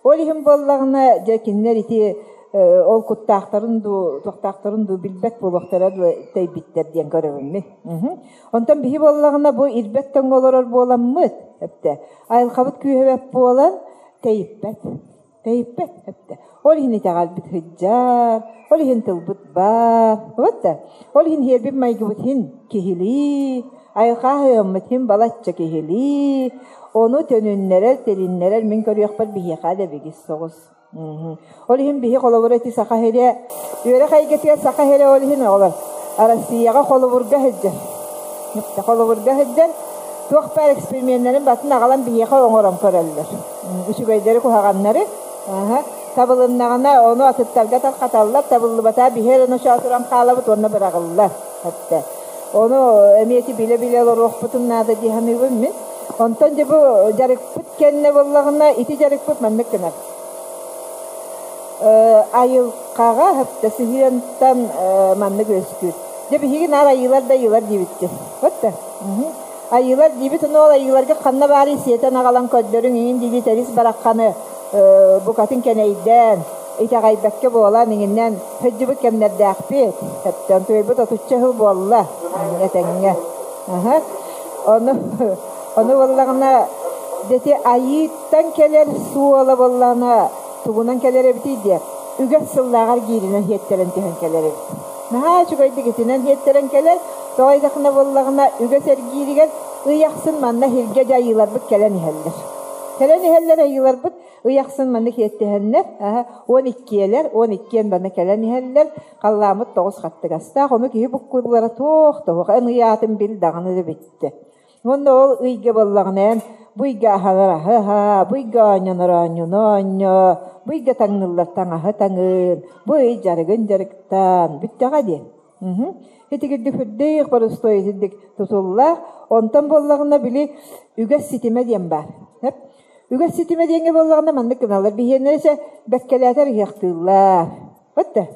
Ол иһин буоллаҕына, дьэ кинилэр ити ол куттаахтарын дуу, туохтаахтарын дуу билбэт буолуохтара дуо тэйбиттэр диэн көрөбүн мин. Онтон биһи буоллаҕына бу ирбэт тоҥҥо олорор буоламмыт, эптэ, айылҕабыт күүһэбэт буолан тэйиппэт. Тэйиппэт, эптэ. Ол иһин итэҕэлбит сыдьар, ол иһин тылбыт баар, вот да. Ол иһин иһэрбит майгыбыт иһин киһилии, айылҕа аһыаммыт иһин балачча киһилии, Ону төнүннэрэр, тилиннэрэр мин көрүөхпэр биһиэхэ да бигис соҕус. Ол иһин биһи холобура ити Саха сирэ, үөрэх эйгэтигэр Саха сирэ ол иһин оҕолор Россияҕа холобурга сылдьар. Холобурга сылдьар туох баар эксперименнэрин батын аҕалан биһиэхэ оҥорон көрөллөр. Үчүгэйдэри куһаҕаннары. Табылыннаҕына ону атыттарга тарҕаталлар, табыллыбата биһи эрэ ночоотуран хаалабыт уонна быраҕыллар. Хатта. Ону эмиэ ити билэ-билэ олоруохпутун наада дии саныыбын мин. Онтон дьэ бу дьарыкпыт кэннэ буоллаҕына, ити дьарыкпыт маннык гынар. Айылҕаҕа хапта сыһыантан маннык үөскүүр. Дьэ биһиги наар айыылар да айыылар диибит дии. Вот да. Айыылар диибит, ону ол айыыларга ханна баарый сиэтэн аҕалан көрдөрүҥ иҥин дии тэрис барахханы букатын кэнэйдээн, итэҕэйбэккэ буолан иҥиннэн сылдьыбыт кэмнэрдээхпит. Хэптэн туйбут отучча сыл буолла этэҥҥэ. Ону ону буоллаҕына дети айыыттан кэлэр суола буоллаҕына тугунан кэлэр эбитий диэ үгэс сыллааҕар гииринэн сиэттэрэн түһэн кэлэр эбит. Наһаа үчүгэйдик итинэн сиэттэрэн кэлэр. Тоҕо диэтэххинэ буоллаҕына үгэс эргииригэр ый ахсын манна иһиргэ дьайыыларбыт кэлэн иһэллэр. Кэлэн иһэллэр айыыларбыт ый ахсын манна киэттэһэннэр, уон иккиэлэр, уон иккиэн манна кэлэн иһэллэр, халлааммыт тоҕус хаттыгастаах, ону киһи буккуллара туох да суох, эн ый аатын бил даҕаны да бүттэ. Уонна ол ыйга буоллаҕына эн бу ыйга аһалар аһы аһаа, бу ыйга оонньонор оонньууну оонньоо, бу ыйга таҥныллар таҥаһы таҥын, бу ый дьарыгын дьарыктаан, бүттэҕэ диэн. Итигирдик үрдүк боростуой итинник тутуллар. Онтон буоллаҕына били үгэс ситимэ диэн баар. Үгэс ситимэ диэҥҥэ буоллаҕына маннык гыналлар. Биһиэннэрэ чэ бэккэлээтэр ыһыахтыыллар. Вот да.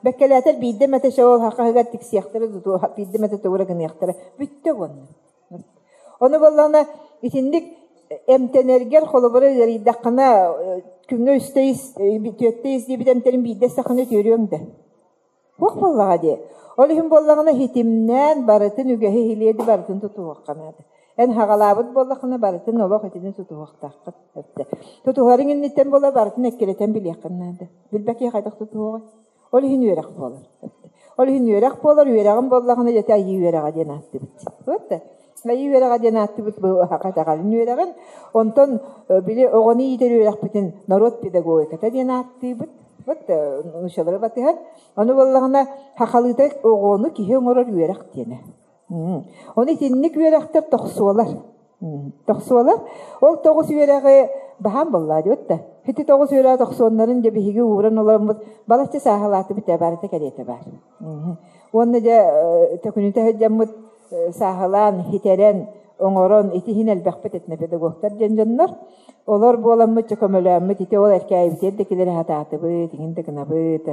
Бэккэлээтэр биирдэ эмэтэ чэ ол хахаһыгар тиксиэхтэрэ биирдэ эмэтэ тугу эрэ гыныахтара. Бүттэ уонна. Ону буоллаҕына итинник эмтэнэргэр холобура ыарыйдаххына күҥҥэ үстэ ис, түөртэ ис диэбит эмтэрин биирдэ истэххинэ үтүөрүөҥ да. Туох буоллаҕа дии. Ол иһин буоллаҕына ситимнээн барытын үгэһи иһилиэди барытын тутуһуохха наада. Эн хаҕалаабыт буоллаххына барытын олох итини тутуһуохтааххын эттэ. Тутуһарыҥ инниттэн буола барытын эккирэтэн билиэххин наада. Билбэт киһи хайдах тутуһуоҕай? Ол иһин үөрэх буолар. Ол иһин үөрэх буолар, үөрэҕин буоллаҕына дьэ айыы үөрэҕэ диэн ааттыыбыт. Вот да. Айыы үөрэҕэ диэн ааттыыбыт бу итэҕэлин үөрэҕин. Онтон били оҕону иитэр үөрэхпитин норуот педагогиката диэн ааттыыбыт. Вот нууччалары батыһан. Ону буоллаҕына сахалыыта оҕону киһи оҥорор үөрэх диэнэ. Ону итинник үөрэхтэр тохсуолар. Тохсуолар. Ол тоҕус үөрэҕи баһаам буоллаа диэбит да. Ити тоҕус үөрэҕи тохсуоннарын дьэ биһиги ууран олороммут балачча сааһылаатыбыт ээ барыта кэриэтэ баар. Уонна дьэ төкүнүтэ сылдьаммыт сааһылаан, хитэрэн, оҥорон ити иһин элбэхпит этнопедагогтар диэн дьоннор. Олор буоламмыт дьэ көмөлөөммүт ити ол эркээйибитигэр да килэри сатаатыбыт, иҥин да гынабыт.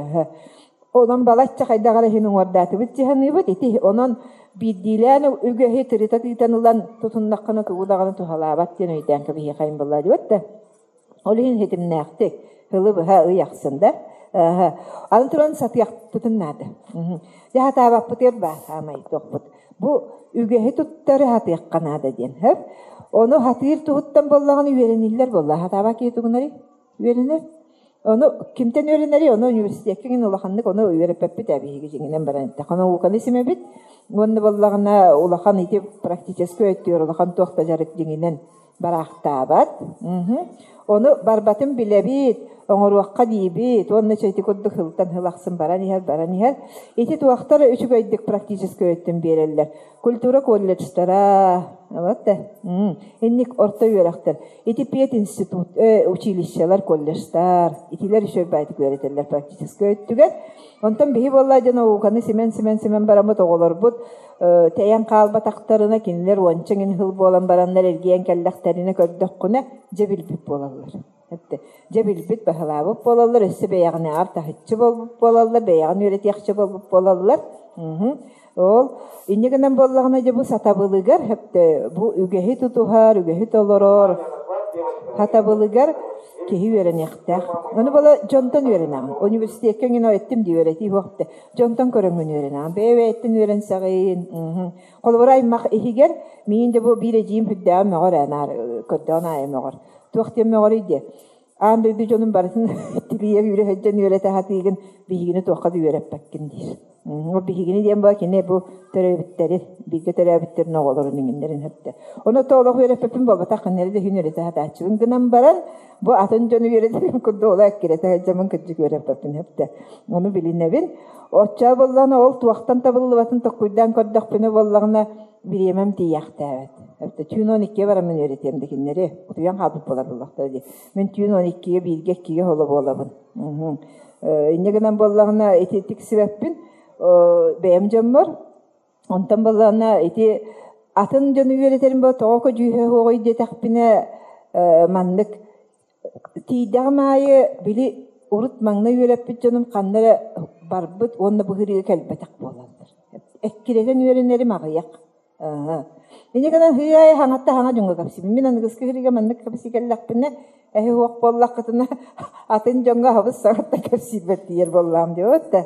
Онон балачча хайдах эрэ иһин уҥуордаатыбыт дии саныыбыт. Ити онон биирдиилээн үгэһи тырыта тыытан ылан тутуннаххына тугу даҕаны туһалаабат диэн өйдөөн кэбиһиэхэйин буолла диэбит да. Ол иһин ситимнээхтик сылы быһа ый ахсын да аны туран сатыахпытын наада. Дьэ сатаабаппытыгар баар саамай туохпут. Бу үгэһи туттары сатыахха наада диэн. Ону сатыыр туһуттан буоллаҕына үөрэниллэр буолла. Сатаабат киһи тугунарый? Үөрэнэр. Ону кимтэн үөрэнэрий? Ону университекка иҥин улаханнык ону үөрэппэппит ээ биһиги дьиҥинэн баран эттэххэ. Науканы симэбит уонна буоллаҕына улахан ити практическай өттүгэр улахан туох да дьарык дьиҥинэн бараахтаабат. Ону барбатын билэбит, оҥоруохха диибит уонна чэ ити курдук сылтан сыл ахсын баран иһэр, баран иһэр. Ити туохтар үчүгэйдик практическай өттүн биэрэллэр. Культура колледжтара, вот да, инник орто үөрэхтэр. Ити пединститут, училищелар, колледжтар, итилэр үчүгэй баайтык үөрэтэллэр практическай өттүгэр. Онтон биһи буолла дьэ науканы симэн-симэн-симэн бараммыт оҕолорбут тэйэн хаалбатахтарына, кинилэр уонча иҥин сыл буолан бараннар эргийэн кэллэхтэринэ көрдөххүнэ, дьэ билбит буолаллар. Дьэ билбит, баһылаабыт буолаллар, өссө бэйэҕинээҕэр таһыччы буолбут буолаллар, бэйэҕин үөрэтиэхчэ буолбут буолаллар. Ол инньэ гынан буоллаҕына дьэ бу сатабылыгар бу үгэһи тутуһар, үгэһи толорор сатабылыгар киһи үөрэниэхтээх. Ону буола дьонтон үөрэнэҕин. Университекка эҥин эттим дии үөрэтии суох дьонтон көрөҥҥүн үөрэнэҕин. Бэйэ-бэйэттэн үөрэнсэҕин. Холобура аймах иһигэр миин дьэ бу биир эдьиийим сүрдээҕин мөҕөр ээ наар көрдөҕүн аайы мөҕөр. Туох диэн мөҕөрүй диэ? Аан дойду дьонун барытын тилийэ үүрэ сылдьан үөрэтэ сатыыгын, биһигини туохха да үөрэппэккин диир. Ол биһигини диэн буола кини бу төрөөбүттэри, бииргэ төрөөбүттэрин оҕолорун иҥиннэрин сөптө. Ону то олох үөрэппэппин буолбатах, кинилэри да иһин үөрэтэ сатааччыбын гынан баран, бу атын дьону үөрэтэрим курдук олох эккирэтэ сылдьаммын кырдьык үөрэппэппин сөптө. Ону билинэбин. Оччоо буоллаҕына ол туохтан табыллыбатын толкуйдаан көрдөхпүнэ буоллаҕына бириэмэм тиийээхтээбэт. Эбэтэ түүн 12-гэ бараммын үөрэтиэм да кинилэри. Утуйан хаалбыт буолар буоллахтара дии. Мин түүн 12-гэ бииргэ иккигэ холо буолабын. Инньэ гынан буоллаҕына ити тиксибэппин бэйэм дьоммор. Онтон буоллаҕына ити атын дьону үөрэтэрим буо тоҕо көдьүүһэ суоҕуй диэтэхпинэ маннык Тиийдэҕим аайы били урут маҥнай үөрэппит дьонум ханна эрэ барбыт уонна бу сырыыга кэлбэтэх буолаллар. Эккирэтэн үөрэнэрим аҕыйах. Аа. Инньэ гынан һыы аайы хаҥатта хаҥа дьоҥҥо кэпсиибин. Мин аныгыскы сырыыга маннык кэпсии кэллэхпинэ, эһи суох буоллаххытына атын дьоҥҥо аһабыс саҥаттан кэпсиирбэр тиийэр буоллаҕым диэбит да.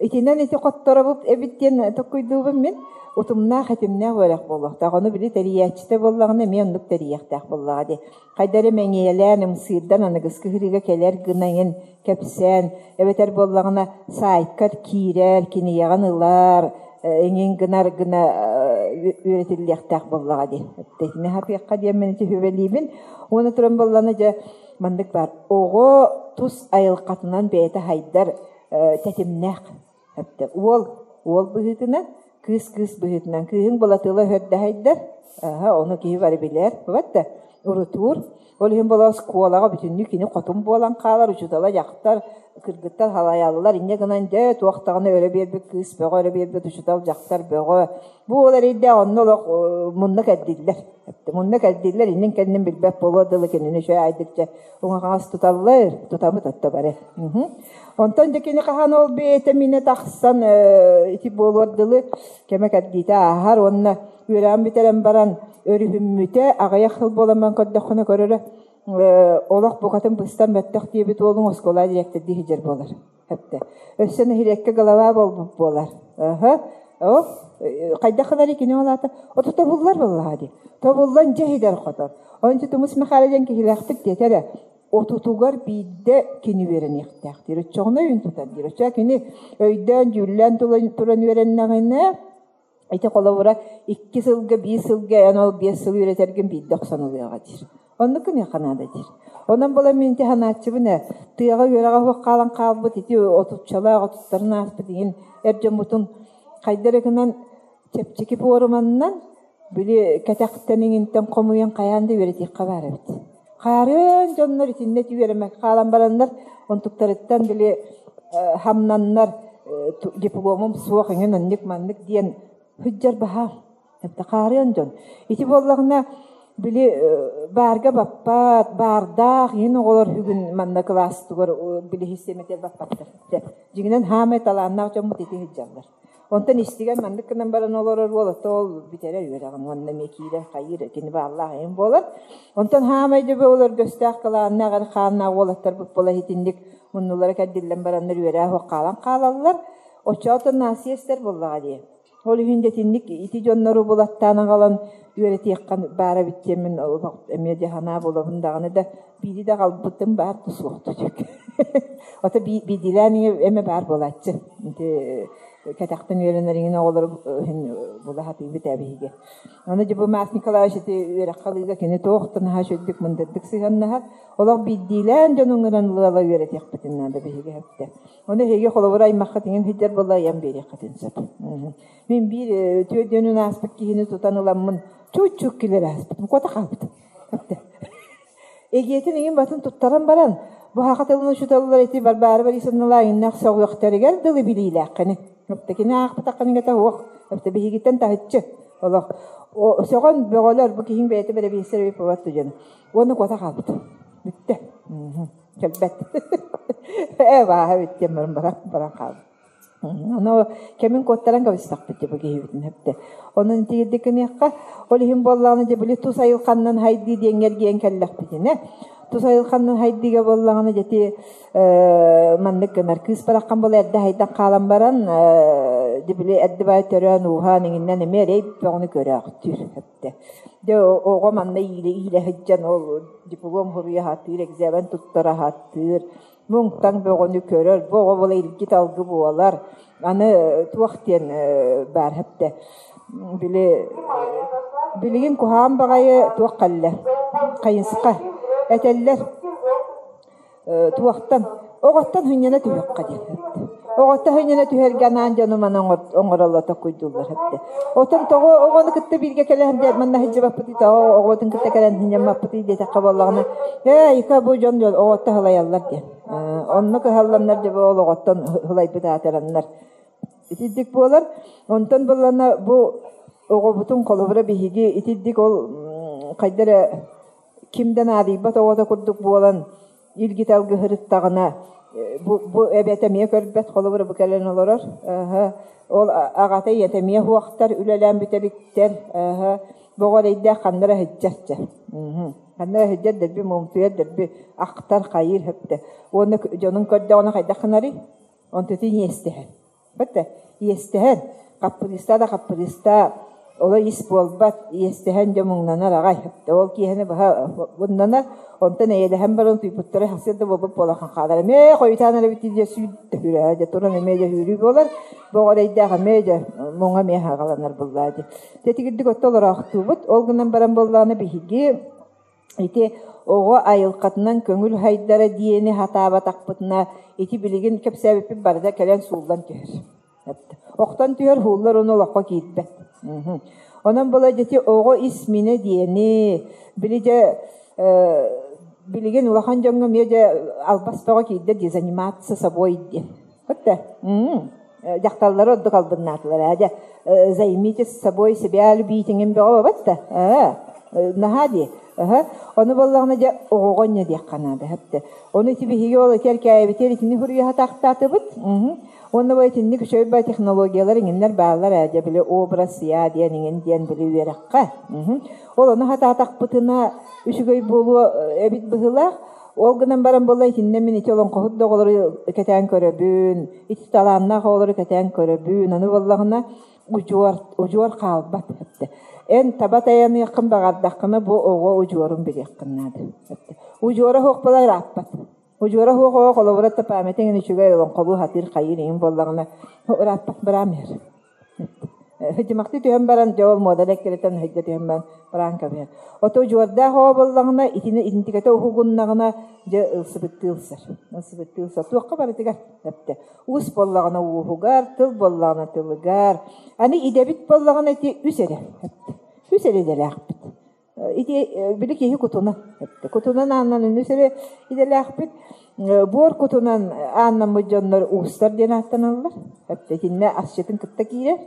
Итинэн ити хотторобут эбит диэн толкуйдуубун мин. Утумнаах этимнээх үөрэх буолуохтаах. Ону били тэрийээччитэ буоллаҕына эмиэ оннук тэрийиэхтээх буоллаҕа дии. Хайда эрэ мэҥиэлээн, ымсыырдан аныгыскы сырыыга кэлэр гына иҥин кэпсээн, эбэтэр буоллаҕына саайкар киирэр, кинигэҕин ылар, иҥин гынар гына үөрэтиллиэхтээх буоллаҕа дии. Итини хатыахха диэммин ити сүбэлиибин. Уонна туран буоллаҕына дьэ Маннык баар. Оҕо тус айылҕатынан бэйэтэ хайдар тэтимнээх. Уол уол быһыытынан, кыыс кыыс быһыытынан. Кыыһыҥ былатыла өһөрдөһөйдөр, ону киһи бары билэр. Бабат да урутуур. Ол иһин буола оскуолаҕа бүтүннүү кини хотун буолан хаалар, учуутала дьахтар, кыргыттар халайаллар. Инньэ гынан дьэ туох даҕаны өрө биэрбит кыыс бөҕө, өрө биэрбит учуутал дьахтар бөҕө. Бу уол эрэйдээх онно олох мунна кэрдиллэр. Мунна кэлдиллэр, иннин-кэннин билбэт буолуо дылы кинини үчүгэй аайдыкча уҥа-хаҥас туталлар, тутабыт отто бары. Онтон дьэ кини хаһан ол бэйэтэ минэ тахсан ити буолуор дылы кэмэ кэрдиитэ ааһар уонна үөрэҕин бүтэрэн баран өрүһүммүтэ аҕыйах сыл буолан көрдөххүнэ көрөрө олох букатын быстан мөттөх диэбит уолуҥ оскуола дириэктэрдии сылдьар буолар. Эптэ. Өссө нэһилиэккэ голова буолбут буолар. Аха. О, хайдах гынар кини ол аата? Ото тобуллар буоллаҕа дии. Тобуллан дьэ иһигэр хотор. Ончу Тумус Михайло диэн киһилээхпит диэтэ эрэ. Отутугар биирдэ кини үөрэниэхтээх диир. Оччоҕуна өйүн тутар диир. Оччоҕо кини өйдөөн, дьүүллээн туран үөрэннэҕинэ, Ити холобура икки сылга, биир сылга эн ол биэс сыл үөрэтэргин биирдэ охсон ылыаҕа диир. Оннук гыныахха наада диир. Онон буолан мин ити санааччыбын ээ, тыаҕа үөрэҕэ суох хаалан хаалбыт ити отуччалаах отуттарын ааспыт иһин эр дьоммутун хайда эрэ гынан чэпчэки пуоруманнан били кэтэхтэн иҥинтэн хомуйан хайаан да үөрэтиэххэ баар эбит. Хаарыан дьоннор итиннэ үөрэммэккэ хаалан бараннар, онтуктарыттан били хамнаннар дипломум суох иҥин оннук-маннык диэн сылдьар баһаам. Хаарыан дьон. Ити буоллаҕына били баарга баппат, баардаах иһин оҕолор бүгүн манна кылаастыгар били систиэмэтигэр баппаттар. Дьиҥинэн хаамай талааннаах дьоммут ити сылдьаллар. Онтон истигэн маннык гынан баран олорор уол ото ол бүтэрэр үөрэҕин уонна эмиэ киирэр хайыыр кини бааллаах айан буолар. Онтон хаамай дьөбө олор көстөөх кылааннаах эр хааннаах уолаттарбыт буола итинник муннулара кэрдиллэн бараннар үөрээ суох хаалан хаалаллар. Оччоотон нация эстэр буоллаҕа дии. Ол иһин дьэтинник ити дьоннору булаттаан аҕалан үөрэтиэххэ баара эбит диэммин олох эмиэ дьэ санаа булабын даҕаны да биири да аҕалбытым баар да суох түчүк. Ото биирдиилээн эмэ баар буолааччы. Ити кэтэхтэн үөрэнэр иҥин оҕолору иһин була сатыыбыт ээ биһиги. Аны дьэ бу Марк Николаевич ити үөрэххэ ылыыга кини туох да наһаа үчүгдүк мындырдык сыһыаннаһар. Олох биирдиилээн дьонуҥ гынан ыла үөрэтиэхпитин наада биһиги эһэттэ. Ону эһиги холобура аймаххыт иҥин сылдьар буолла ыйан биэриэххитин сөп. Мин биир түөрт ааспыт киһини тутан ыламмын чууччук килэр ааспытым, куота хаалбытым. Эгиэтин иҥин батын туттаран баран, бу саха тылын учууталлар ити Варвара Борисовналаа иннэх сөҕүөхтэригэр дылы билиилээххини. Кини аахпытаххыныгата уох, биһигиттэн таһыччы олох. Сөҕөн бөҕөлөр бу киһиҥ бэйэтэ бэрэбиэссэр эбит буолбат дьон. Уонна куота хаалбыт. Бүттэ. Кэлбэт. Ээ бааһа бүттүм баран баран баран хаалбыт. Ону кэмин куоттаран кэбистэхпит дьэ бу киһибитин эптэ. Онон итигирдик гыныахха, ол иһин буоллаҕына дьэ били тус айылханнан хайдыы диэҥҥэ эргийэн кэллэхпитинэ, тус айылханнан хайдыыга буоллаҕына дьэ ити маннык гынар кыыс бараххан буола эрдэ хайдан хаалан баран дьэ били эрдэ баай төрөөн ууһаан иҥиннэн эмиэ эрэй бөҕөнү көрөөхтүүр эптэ. Дьэ оҕо манна иилэ иилэ сылдьан ол диплом суруйа сатыыр, экзамен туттара сатыыр муҥтаҥ бөҕөнү көрөр, бу оҕо буола илги-талгы буолар. Аны туох диэн баар эптэ били билигин куһаҕан баҕайы туох кэллэ хайысха этэллэр туохтан оҕоттон сынньана түһүөххэ диэн оҕоттон сынньана түһэргэ анаан дьону маны оҥороллор токуйдууллар эптэ Отон тоҕо оҕону кытта бииргэ кэлэн диэн манна сылдьыбаппытый, тоҕо оҕотун кытта кэлэн сынньаммаппытый диэтэххэ буоллаҕына, ээ, ика бу дьон оҕотто сылайаллар диэн. Онно кыһалланнар дьэ бу ол оҕоттон сылайбыт аатыраннар. Итирдик буолар. Онтон буллана бу оҕобутун холобура биһиги итирдик ол хайда эрэ ким да наадыйбат оҕото курдук буолан илгит алгыһырыттаҕына бу, бу эбэтэ эмиэ көрбөт холобура бу кэлэн олорор ол аҕата ийэтэ эмиэ уһуохтар үлэлээн бүтэликтэр боҕо эрэйдээх ханна эрэ сылдьар чэ ханна эрэ сылдьар дэлби муҥтуйар дэлби ахтар хайыыр сөптө уонна дьонун көрдөҕүнэ хайдах гынарый онтутун иэстэһэр Бэтэ, иэстэһэн, хаппырыыстаа да хаппырыыстаа, оло ис буолбат, иэстэһэн дьэ муҥнанар аҕай. Ол киэһэни быһа муннанар, онтон эйэлэһэн баран утуйбуттара сарсыарда буолбут буолан хаалар. Эмиэ хойутаан эрэ бүтүү дьэ сүүрдэ хүрээ, дьэ туран эмиэ дьэ сүүрүү буолар. Бу оҕо эрэйдээх эмиэ дьэ муҥа эмиэ хаҕаланар буллаа дии. Тэтигирдик отто олороохтуубут. Ол гынан баран буоллаҕына биһиги Ити оҕо айылҕатынан көҥүл хайдара диэни сатаабатахпытына, ити билигин кэпсээбиппит барыта кэлэн сууллан түһэр. Охтон түһэр, һууллар уонна олоххо киирбэт. Онон була дьэ ити оҕо ис минэ диэни, били дьэ билигин улахан дьоҥҥо эмиэ дьэ албас бөҕө киирдэ дии заниматься собой диэн. Вот дьахталлары ордук албыннаатылар ээ дьэ займитесь собой себя любитиҥин бөҕө бабат да наһаа дии ону буоллаҕына дьэ оҕоҕо инньэ диэххэ наада хэптэ ону ити биһиги ол ити эркээйибитигэр итини суруйа сатаахтаатыбыт уонна бу итинник үчүгэй бай технологиялар иҥиннэр бааллар ээ дьэ били образ я диэн иҥин диэн били үөрэххэ ол ону сатаатахпытына үчүгэй буолуо эбит быһыылаах Ол гынан баран буолла итиннэ мин ити олоҥхоһут да оҕолору кэтээн көрөбүн, ити талааннаах оҕолору кэтээн көрөбүн. Ону буоллаҕына удьуор, удьуор хаалбат эттэ. Эн таба тайаныаххын баҕардаххына бу оҕо удьуорун билиэххин наада эттэ. Удьуора суох буола ырааппат. Удьуора суох оҕо холобура памятыҥ үчүгэй олоҥхолуу сатыыр хайыыр иҥин буоллаҕына ырааппат быраам иһэр. Дьимахтыы түһэн баран, дьэ ол муоданы эккирэтэн сылдьа түһэн баран бараан кэбиһэр. Ото удьуордаах оҕо буоллаҕына, итини итинтикэтэ уһугуннаҕына, дьэ ылсыбыттыы ылсар. Ылсыбыттыы ылсар. Туохха барытыгар эптэ. Уус буоллаҕына ууһугар, тыл буоллаҕына тылыгар. Аны идэбит буоллаҕына ити үс эрэ эптэ. Үс эрэ идэлээхпит. Ити били киһи кутуна кутунан ааннан үс эрэ идэлээхпит. Буор кутунан ааннаммыт дьоннор уустар диэн ааттаналлар. Итиннэ асчытын кытта киирэр.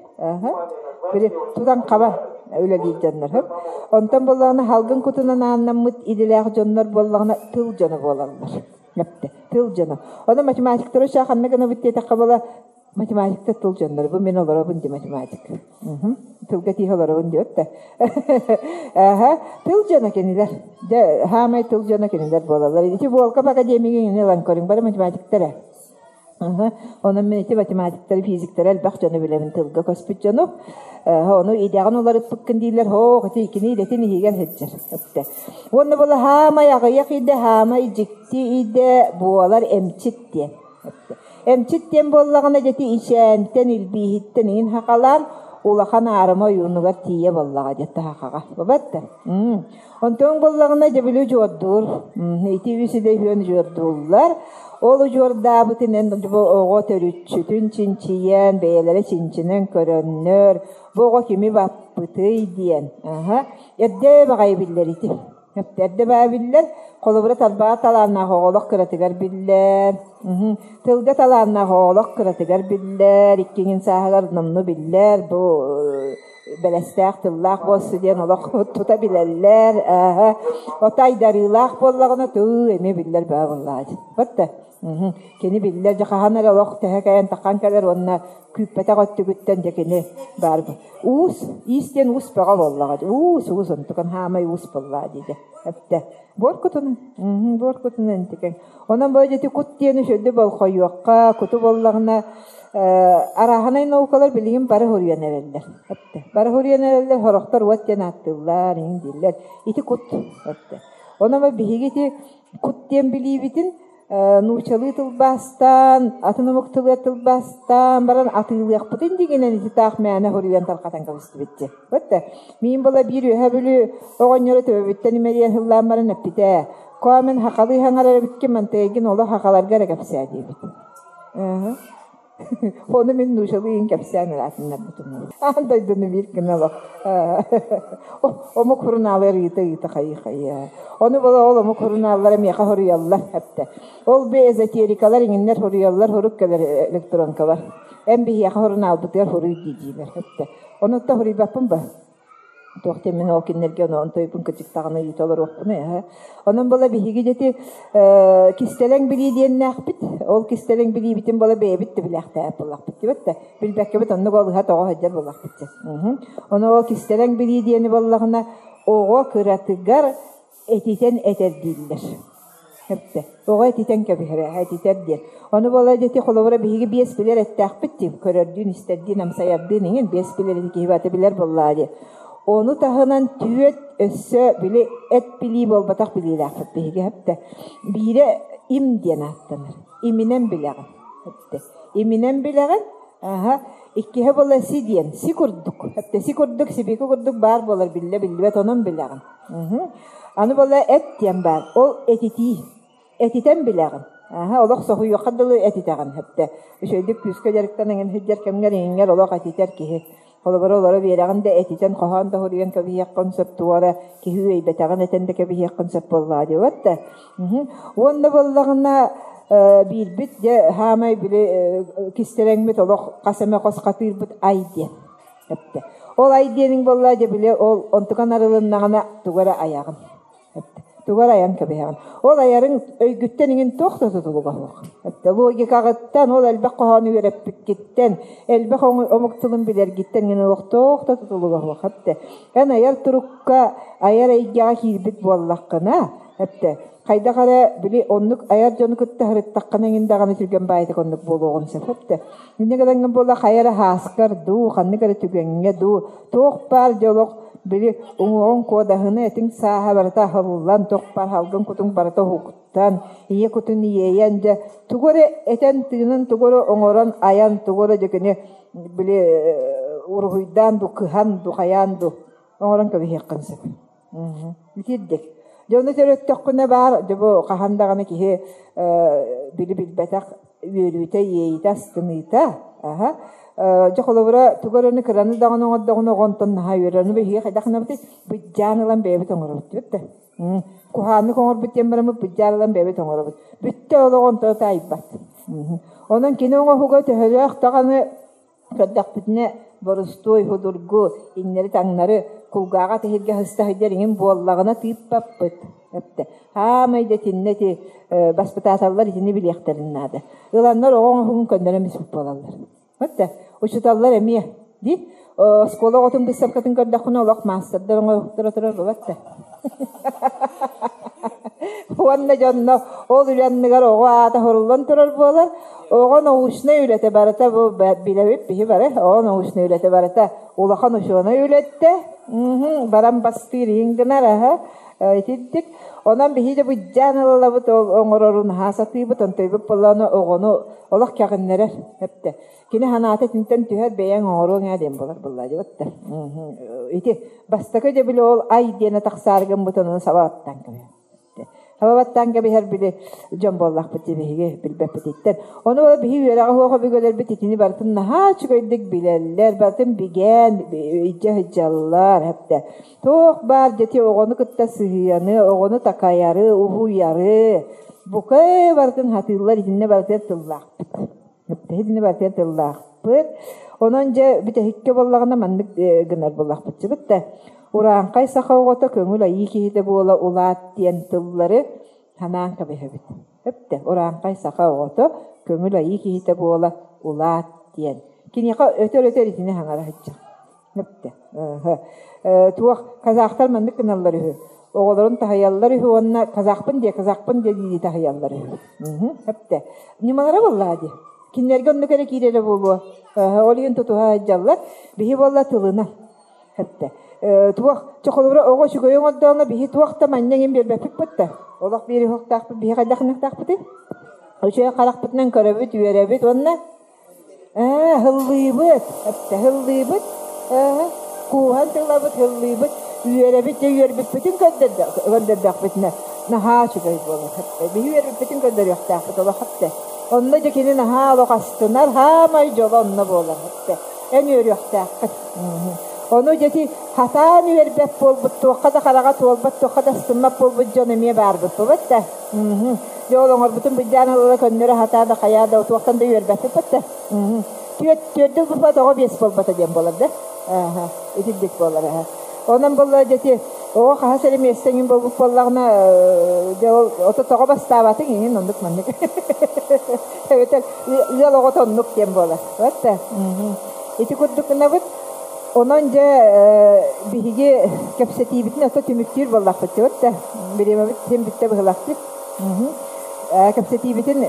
Били тутан хаба үлэлиир дьоннор. Онтон буоллаҕына халгын кутунан ааннаммыт идэлээх дьоннор буоллаҕына тыл дьоно буолаллар. Тыл дьоно. Ону математиктары ханна гынабыт диэтэххэ буола математикта тыл дьоннор. Бу мин олоробун ди математик. Тылга тииһэ олоробун диэт да. Аха, тыл дьоно кинилэр. Дьэ, хаамай тыл дьоно кинилэр буолаллар. Ити Волков академига ылан көрүҥ, бары математиктара. Онон мин ити математиктары, физиктары элбэх дьону билэбин, тылга көспүт дьону. Ону идэҕин уларыппыккын дииллэр, һоох, ити кини идэтин иһигэр сылдьар. Эптэ. Уонна була хаамай аҕыйах идэ, хаамай дьикти идэ буолар эмчит диэн. Эптэ. Эмчит диэн буоллаҕына дьэти ичээнтэн, илбииһиттэн иҥин хахалаан улахан аарыма ойуунугар тиийэ буоллаҕа диэт хахаҕа. Бабатта. Онтон буоллаҕына дьэ били удьуордуур. Ити үс идэ үһүөн удьуордууллар. Ол удьуордаабытынан бу оҕо төрүччүтүн чинчийэн, бэйэлэрэ чинчинэн көрөннөр, бу оҕо кими баппытый диэн. Аһа. Эрдэ баҕайы биллэр ити. Эрдэ баҕайы биллэр. Холобура тарбаҕа талааннаах оҕолох кыратыгар биллэр. Тылга талааннаах оҕолох кыратыгар биллэр. Иккиҥин сааһыгар номну биллэр. Бу бэлэстээх тыллаах буолсу диэн олох тута билэллэр. Ото айдарыылаах буоллаҕына тыы эмиэ биллэр баа буоллаҕа дии. Батта. Кини биллэр дьэ хаһан эрэ олох тэһэ кэйэн таххан кэлэр уонна күүппэтэх өттүгүттэн дьэ кини баар уус иис диэн уус бөҕө буоллаҕа дии. Уус уус онтукан хаамай уус буоллаҕа дии дьэ. Эптэ. Буор кутунан. Буор кутунан интикэн. Онон бу дьэти кут диэни үчүгэйдик болхойуохха, куту буоллаҕына арааһынай наукалар билигин бары хоруйан эрэллэр. Бары хоруйан эрэллэр, сорохтор уот диэн ааттыыллар, иҥин дииллэр. Ити кут. Онон биһиги ити кут диэн билиибитин нууччалыы тылбаастаан, атын омук тылыгар тылбаастаан баран атыылыахпытын дигинэн ити таах мээнэ хоруйан тарҕатан кэбистибит дии. Вот миин була биир үөһэ бүлүү оҕонньоро төбөбүттэн имэрийэн сыллаан баран эппитэ Коо мин хахалыы хаҥарар эбиккин мантыйгын олох хахаларга эрэ кэпсээ диэбит. Ону мин нуучалыы кэпсээн ыраатыннарбытым. Аан дойдуну биир гына олох омук сурунаалыгар ыыта-ыыта хайыы-хайыы. Ону була ол омук сурунааллара миэхэ суруйаллар эптэ. Ол би эзотерикалар иҥиннэр суруйаллар сурук кэлэр электронкалар. Эн биһиэхэ сурунаалбытыгар суруй дии-диилэр эптэ. Онуттан суруйбаппын ба. Туох диэн мин ол кинилэргэ ону онтойбун кырдьыктаҕына ыйыта олоруохпунуй аһа. Онон була биһиги дьэти кистэлэҥ билии диэннээхпит. Ол кистэлэҥ билиибитин була бэйэбит да билээхтээбит буоллахпыт дибэт да. Билбэккэбит оннук ол ыһа тоҕо сылдьар буоллахпыт дьэ. Ону ол кистэлэҥ билии диэни буоллаҕына оҕо кыратыгар этитэн этэр дииллэр. Эптэ. Оҕо этитэн кэбиһэрэ, этитэр диэн. Ону буола дьэти холобура биһиги биэс билэр эттэхпит дии, көрөрдүүн, истэрдиин, амсайардыын иҥин биэс билэр ити киһи бата билэр буоллаа дии. Ону таһынан түөт өссө били эт билии буолбатах билиилээхпит биһиги эптэ. Биирэ им диэн ааттанар. Иминэн билэҕин. Эптэ. Иминэн билэҕин, аха, иккиһэ буола си диэн, си курдук. Эптэ си курдук, сибики курдук баар буолар биллэ биллибэт онон билэҕин. Аны буола эт диэн баар. Ол этитии. Этитэн билэҕин. Аһа, олох соһуйуохха дылы этитэҕин сөптө. Үчүгэйдик күүскэ дьарыктанаҥын сылдьар кэмҥэр иҥиҥҥэр олох этитэр киһи. Холобура, олоро биэрэҕин да этитэн хоһоон да суруйан кэбиһиэххин сөп, туох эрэ киһи үөйбэтэҕин этэн да кэбиһиэххин сөп буоллаҕа диэбэт да. Уонна буоллаҕына биирбит дьэ саамай били кистэлэҥмит олох хас эмэ хос хатыырбыт ай диэн. Эптэ. Ол ай диэниҥ буолла дьэ били ол онтукан арылыннаҕына тугу эрэ айаҕын. Эптэ. Тугу эрэ айан кэбиһэҕин. Ол айарыҥ өйгүттэн иҥин туох да тутулуга суох. Эптэ. Логикаҕыттан, ол элбэх хоһоону үөрэппиккиттэн, элбэх омук тылын билэргиттэн иҥин олох туох да тутулуга суох. Эптэ. Эн айар турукка, айар эйгэҕэ киирбит буоллаххына, эптэ, хайдах эрэ били оннук айар дьону кытта сырыттаххына иҥин даҕаны түргэн баайытык оннук буолуоҕун сөп. Эптэ. Инньэ гынан буолла хайа эрэ һааскар дуу, ханнык эрэ түгэҥҥэ дуу, туох баар дьэ олох били уҥуоҕуҥ куодаһына этиҥ сааһа барыта аһыллан, туох баар салгын кутуҥ барыта уһуктан, ийэ кутун иэйэн дьэ тугу эрэ этэн тыынан тугу эрэ оҥорон айан тугу эрэ дьэ кини били уруһуйдаан дуу, кыһан дуу, хайаан дуу оҥорон кэбиһиэххин сөп. Итирдик. Дьэ ону төрөттөххүнэ баар, дьэ бу хаһан даҕаны киһи били билбэтэх үөрүүтэ, иэйиитэ, астыныыта. Аһа. Дьэ холобура тугу эрэ кыраны даҕаны оҥордоҕуна оҕо онтон наһаа үөрэр. Ону биһиги хайдах гынабытый? Быдьаан ылан бэйэбит оҥоробут диэбит да. Куһааннык оҥорбут диэн бараммыт быдьаан ылан бэйэбит оҥоробут. Бүттэ олоҕо онтон таайбат. Онон кини оҥоһуга төһөлөөх даҕаны Көрдөхпүтүнэ, борустуой, судургу, иҥнэри-таҥнары, кулгааҕа тэһиргэ сыста сылдьар иҥин буоллаҕына тыыппаппыт. Эптэ. Хаамай да итиннэ ити баспытааталлар итини билиэхтэрин наада. Ыланнар оҕо оҥоһугун көннөрөн биспит буолаллар. Эптэ. Учууталлар эмиэ дии оскуола оҕотун быыстапкатын көрдөххүнэ олох маастардар оҥоһуктара турар буолбат да. Уонна дьонно ол үлэ анныгар оҕо аата хоруллан турар буолар. Оҕо научнай үлэтэ барыта бу билэбит биһи бары оҕо научнай үлэтэ барыта улахан учуонай үлэттэ баран бастыыр иһин гынар аһа итинник. Онон биһи де быдьаан ылалабыт ол оҥорорун наһаа сатыыбыт онтойбут буоллаҕына оҕону олох кэҕиннэрэр эптэ. Кини санаата итинтэн түһэр бэйэҥ оҥоруоҥ ээ диэн буолар буоллаа дьыбытта. Ити бастакы дьэ били ол ай диэнэ тахсаары гыммытын ону саба баттаан кэбиһэр. Саба баттаан кэбиһэр били дьон буоллахпыт дии биһиги билбэппититтэн. Ону ол биһи үөрэҕэ суох өбүгэлэрбит итини барытын наһаа үчүгэйдик билэллэр, барытын бигээн илдьэ сылдьаллар эптэ. Туох баар дьэти оҕону кытта сыһыаны, оҕону такайары, уһуйары бука барытын хатыыллар итиннэ барытыгар тыллаахпыт. Итини барытыгар тыллаахпыт. Онон дьэ бүтэһиккэ буоллаҕына маннык гынар буоллахпытчыбыт да урааҥхай саха оҕото көҥүл айыы киһитэ буола улаат диэн тыллары санаан кэбиһэбит. Өптө урааҥхай саха оҕото көҥүл айыы киһитэ буола улаат диэн. Киниэхэ өтөр-өтөр итини хаҥара сылдьар. Өптө. Туох казахтар маннык гыналлар үһү. Оҕолорун таһыйаллар үһү уонна казахпын диэ, казахпын диэ дии таһыйаллар үһү. Өптө. Ньымалара буоллаҕа дии. Кинилэргэ оннук эрэ киирэрэ буолуо. Ол иһин тутуһа сылдьаллар. Биһи буолла тылына. Өптө. Туох чохолура оҕо үчүгэй оҥордоҕуна биһи туох да манньа иҥин биэрбэппит бытта. Олох биир уһуктаахпыт биһи хайдах гыныахтаахпытый? Үчүгэй харахпытынан көрөбүт, үөрэбит уонна Ээ, һыллыыбыт, эптэ һыллыыбыт, ээ, кууһан тылабыт, һыллыыбыт, үөрэбит дьэ үөрбүппүтүн көрдөрдөхпүтүнэ наһаа үчүгэй буолар. Биһи үөрбүппүтүн көрдөрүөхтээхпит олох эптэ. Онно дьэ кини наһаа олох астынар, хаамай дьоло онно буолар эптэ. Эн үөрүөхтээххин. Ону дьэ ити хатаан үөрбэт буолбут, туохха да хараҕа туолбат, туохха да астыммат буолбут дьон эмиэ баарбыт буолбат да. Дьэ ол оҥорбутун быдьаан ыла көннөрө сатаа да хайаа да туохтан да үөрбэппит да. Түөрт буолбат, оҕо биэс буолбата диэн буолар да. Итирдик буолар. Онон буолла дьэти оҕо хаһыс эрэ миэстэ иҥин буолбут буоллаҕына дьэ ол ото тоҕо бастаабатыҥ иҥин оннук маннык. Эбэтэр ыал оҕото оннук диэн буолар. Вот да. Ити курдук гынабыт. Онон дьэ биһиги кэпсэтиибитин ото түмүктүүр буоллахпыт вот да. Бириэмэбит син бүттэ быһылахпыт. Кэпсэтиибитин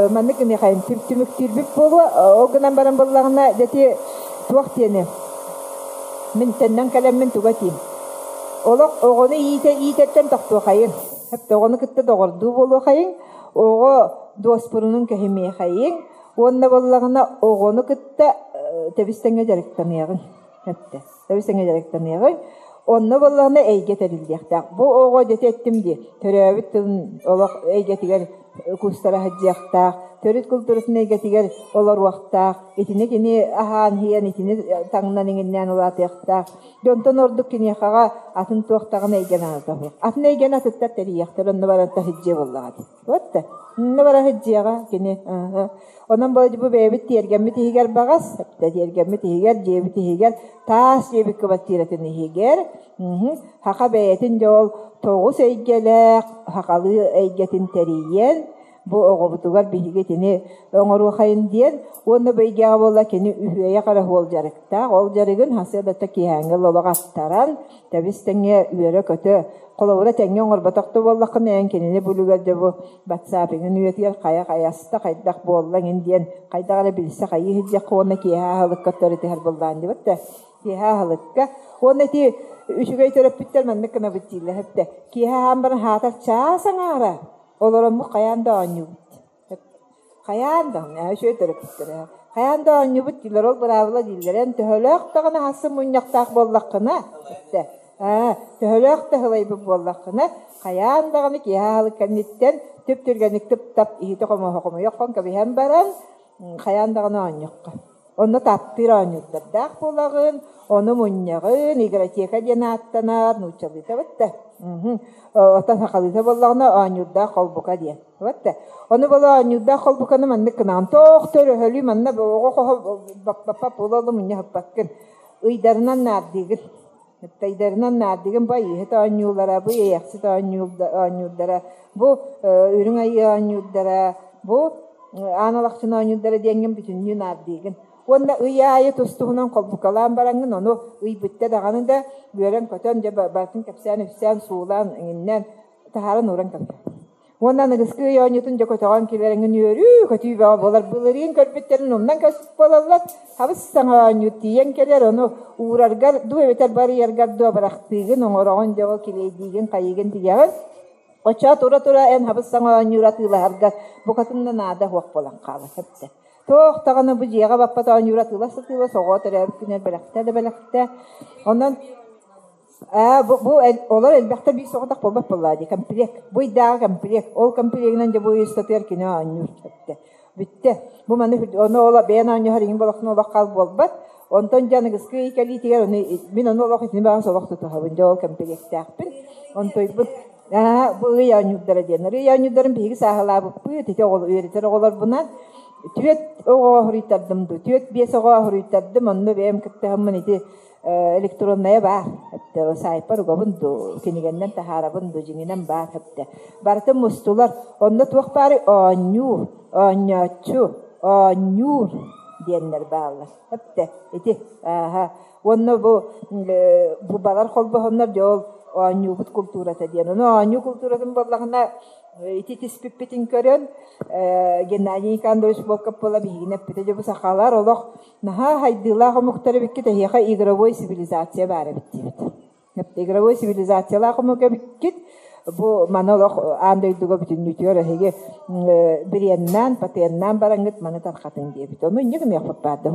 маннык гыныахайын түмүктүүрбүт буолуо. Ол гынан баран буоллаҕына дьэти туох диэни мин төннөн кэлэммин туга этиим. Олох оҕону иитэ иитэттэн тохтуохайын. Хатта оҕону кытта доҕордуу буолуохайын. Оҕо дуоспурунун кэһимиэхэйин. Уонна буоллаҕына оҕону кытта тэбис-тэҥҥэ дьарыктаныаҕыҥ. Эттэ. Тэбис-тэҥҥэ дьарыктаныаҕыҥ. Онно буоллаҕына эйгэ тэриллиэхтээх. Бу оҕо дьэти эттим дии, төрөөбүт тылын олох эйгэтигэр куустара сылдьыахтаах, төрүт култууратын эйгэтигэр олоруохтаах, итини кини аһаан иһэн, итини таҥнан иҥиннээн улаатыахтаах. Дьонтон ордук киниэхэҕэ атын туох даҕаны эйгэ наадата суох. Атын эйгэни атыттар тэрийиэхтэр, онно баран таһырдьа буоллаҕа дии. Вот да. Иннэ бара сылдьыаҕа кини. Онон бу бэйэбит тиэргэммит иһигэр баҕас, тиэргэммит иһигэр, дьиэбит иһигэр, таас дьиэбит кыбартыыратын иһигэр, саха бэйэтин дьэ ол тоҕус эйгэлээх сахалыы эйгэтин тэрийэн, бу оҕобутугар биһиги итини оҥоруохайын диэн уонна бу эйгэҕэ буолла кини үһүөйэх эрэ уол дьарыктаах ол дьарыгын хасыадата киэһээҥҥи олох аттаран тэбис тэҥҥэ үөрэ-көтө холобура тэҥҥэ оҥорботох да буоллаххына эн кинини булугар дьэ бу батсаап иҥин үйэтигэр хайа хайаста хайдах буолла иҥин диэн хайдах эрэ билсэ хайыы сылдьыахха уонна киэһэ аһылыкка төрүтүһэр буоллаан дибит да киэһэ аһылыкка уонна ити үчүгэй төрөппүттэр маннык гынабыт дииллэр эптэ киэһэ аһаан баран хаатар чаас аҥаара олороммут хайаан да оонньуубут Хайаан да, үчүгэй төрөппүттэрэ. Хайаан да оонньуубут дииллэр, ол быраабыла дииллэр. Эн төһөлөөх даҕаны хассын мунньахтаах буоллаххына, эттэ, ээ, төһөлөөх да сылайбыт буоллаххына, хайаан даҕаны киэһэ аһылык кэнниттэн түп-түргэнник тып-тап иһити-хомуоһу хомуйа оххон кэбиһэн баран, хайаан даҕаны оонньуохха. Онно таптыыр оонньуурдардаах буолаҕын, ону мунньаҕын, игротека диэн ааттанар, нууччалыыта бытта. Оттон сахалыыта буоллаҕына оонньуурдаах холбука диэн. Бытта. Ону буола оонньуурдаах холбуканы маннык гынаҕын. Тоох төрөһөлүү манна оҕо хоһо баппаппа буола мунньа сыппаккын. Ыйдарынан наардыыгын. Ыйдарынан наардыгын бу айыыһыт оонньуулара, бу иэйэхсит оонньуурдара, бу үрүҥ айыы оонньуурдара, бу аан алахчын оонньуурдара диэҥҥин бүтүннүү наардыыгын. Уонна ый аайы тус-туһунан холбукалаан бараҥҥын, ону ый бүттэ даҕаны да үөрэн-көтөн, дьэ барытын кэпсээн-үпсээн, суулаан, иҥиннээн таһааран ууран кэбиһэр. Уонна аныгыскы ый оонньуутун дьэ көтөҕөн киллэрэҥҥин үөрүү, көтүү бөҕө буолар. Былырыын көрбүттэрин умнан көспүт буолаллар. Хабыс саҥа оонньуу тиийэн кэлэр, ону уураргар дуу эбэтэр барыйаргар дуу абырахтыыгын, оҥороҕун дьэ ол килиэйдиигин, хайыыгын тигэҕин. Оччоҕо тура-тура эн хабыс саҥа оонньуур атыылаһаргар букатын да наада суох буолан хаалар эбитэ. Туох даҕаны бу дьиэҕэ баппат оонньуур атыылас-атыылас оҕо төрөөбүт күнүгэр бэлэхтээ да бэлэхтээ. Онон Ээ, бу, бу олор элбэхтэ биир соҕотох буолбат буоллаҕа дии, комплект. Бу ыйдааҕы комплект. Ол комплегынан дьэ бу ый устатыгар кини оонньуур эттэ. Бүттэ. Бу маны ону ол бэйэн оонньоһор иҥин болохтун олох хал буолбат. Онтон дьэ аныгыскы ый кэлиитигэр ону мин ону олох итини баҕас олох тутуһабын. Дьэ ол комплектаахпын. Онтойбут аа бу ый оонньуурдара диэннэр. Ый оонньуурдарын биһиги сааһылаабыппыт. Ити оҕол үөрэтэр оҕолорбунан түөрт оҕо хоруйтардым дуу, түөрт биэс оҕо хоруйтардым. Онно бэйэм кыттыһаммын ити электронная баар эптэ саайпар угабын ду кинигэннэн таһаарабын ду дьиҥинэн баар эптэ барытын мустулар онно туох баары оонньуу оонньооччу оонньуур диэннэр бааллар эптэ ити ааха уонна бу бу балар холбоһоннор дьэ ол оонньуубут култуурата диэн ону оонньуу култууратын буоллаҕына Ити түспүппүтүн көрөн Геннадий Никандрович Волков буола биһигини эппитэ дьэ бу сахалар олох наһаа хайдыылаах омуктар эбиккит эһиэхэ игровой цивилизация баар эбит диэбит. Игровой цивилизациялаах омук эбиккит бу маны олох аан дойдуга бүтүннүүтүгэр эһиги бириэннээн, патеннаан бараҥҥыт маны тархатыҥ диэбит. Ону инньэ гыныахпыт баар да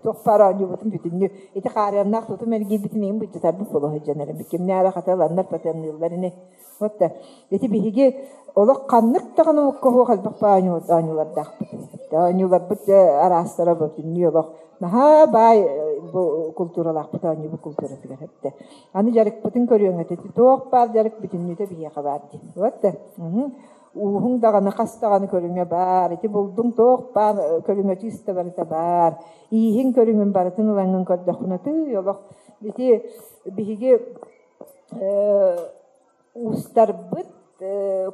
туох баар оонньуубутун бүтүннүү ити хаарыаннаах тутум эргийбитин иһин быдьытарбыт буолуо сылдьан эрэ кимнээҕэ хатыланнар патенныыллар ини Вот ити биһиги олох ханнык даҕаны омукка суох элбэх оонньуулардаахпыт. Оонньууларбыт араастара бүтүннүү олох наһаа баай бу култууралаахпыт оонньуубут култууратыгар эбитэ. Аны дьарыкпытын көрүөҥ этэ. Туох баар дьарык бүтүннүүтэ биһиэхэ баар дии. Вот ууһуҥ даҕаны хас даҕаны көрүҥэ баар. Ити булдуҥ туох баар көрүҥэ чыыста барыта баар. Ииһиҥ көрүҥүн барытын ылаҥҥын көрдөххүнэ тыый олох ити биһиги уустарбыт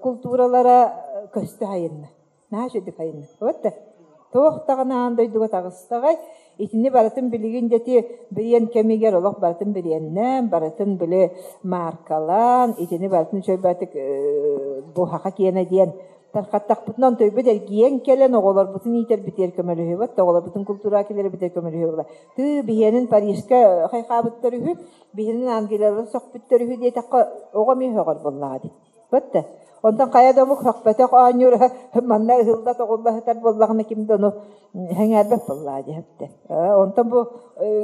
култууралара көстө хайынна. Наһаа үчүгэй хайынна. Вот да. Туох даҕаны аан дойдуга таҕыстаҕай. Итини барытын билигин дьэти бириэн кэмигэр олох барытын бириэннээн, барытын били мааркалаан, итини барытын үчүгэй бу хаха киэнэ диэн Тархаттахпытына онтойбут эргийэн кэлэн оҕолорбутун иитэрбитигэр көмөлөһүбэт, оҕолорбутун култуураҕа киллэрэрбитигэр көмөлөһүө Тыы биһиэнин Парижка хайхаабыттар үһү, биһинин Англиялар сөхпүттэр үһү диэтэххэ оҕо эмиэ сөҕөр буоллаҕа дии. Бытта. Онтон хайа да омук сөхпөтөх оонньуур манна ыһылла тоҕулла сытар буоллаҕына ким да ону сэҥээрбэт буоллаҕа дии сөптө. Онтон бу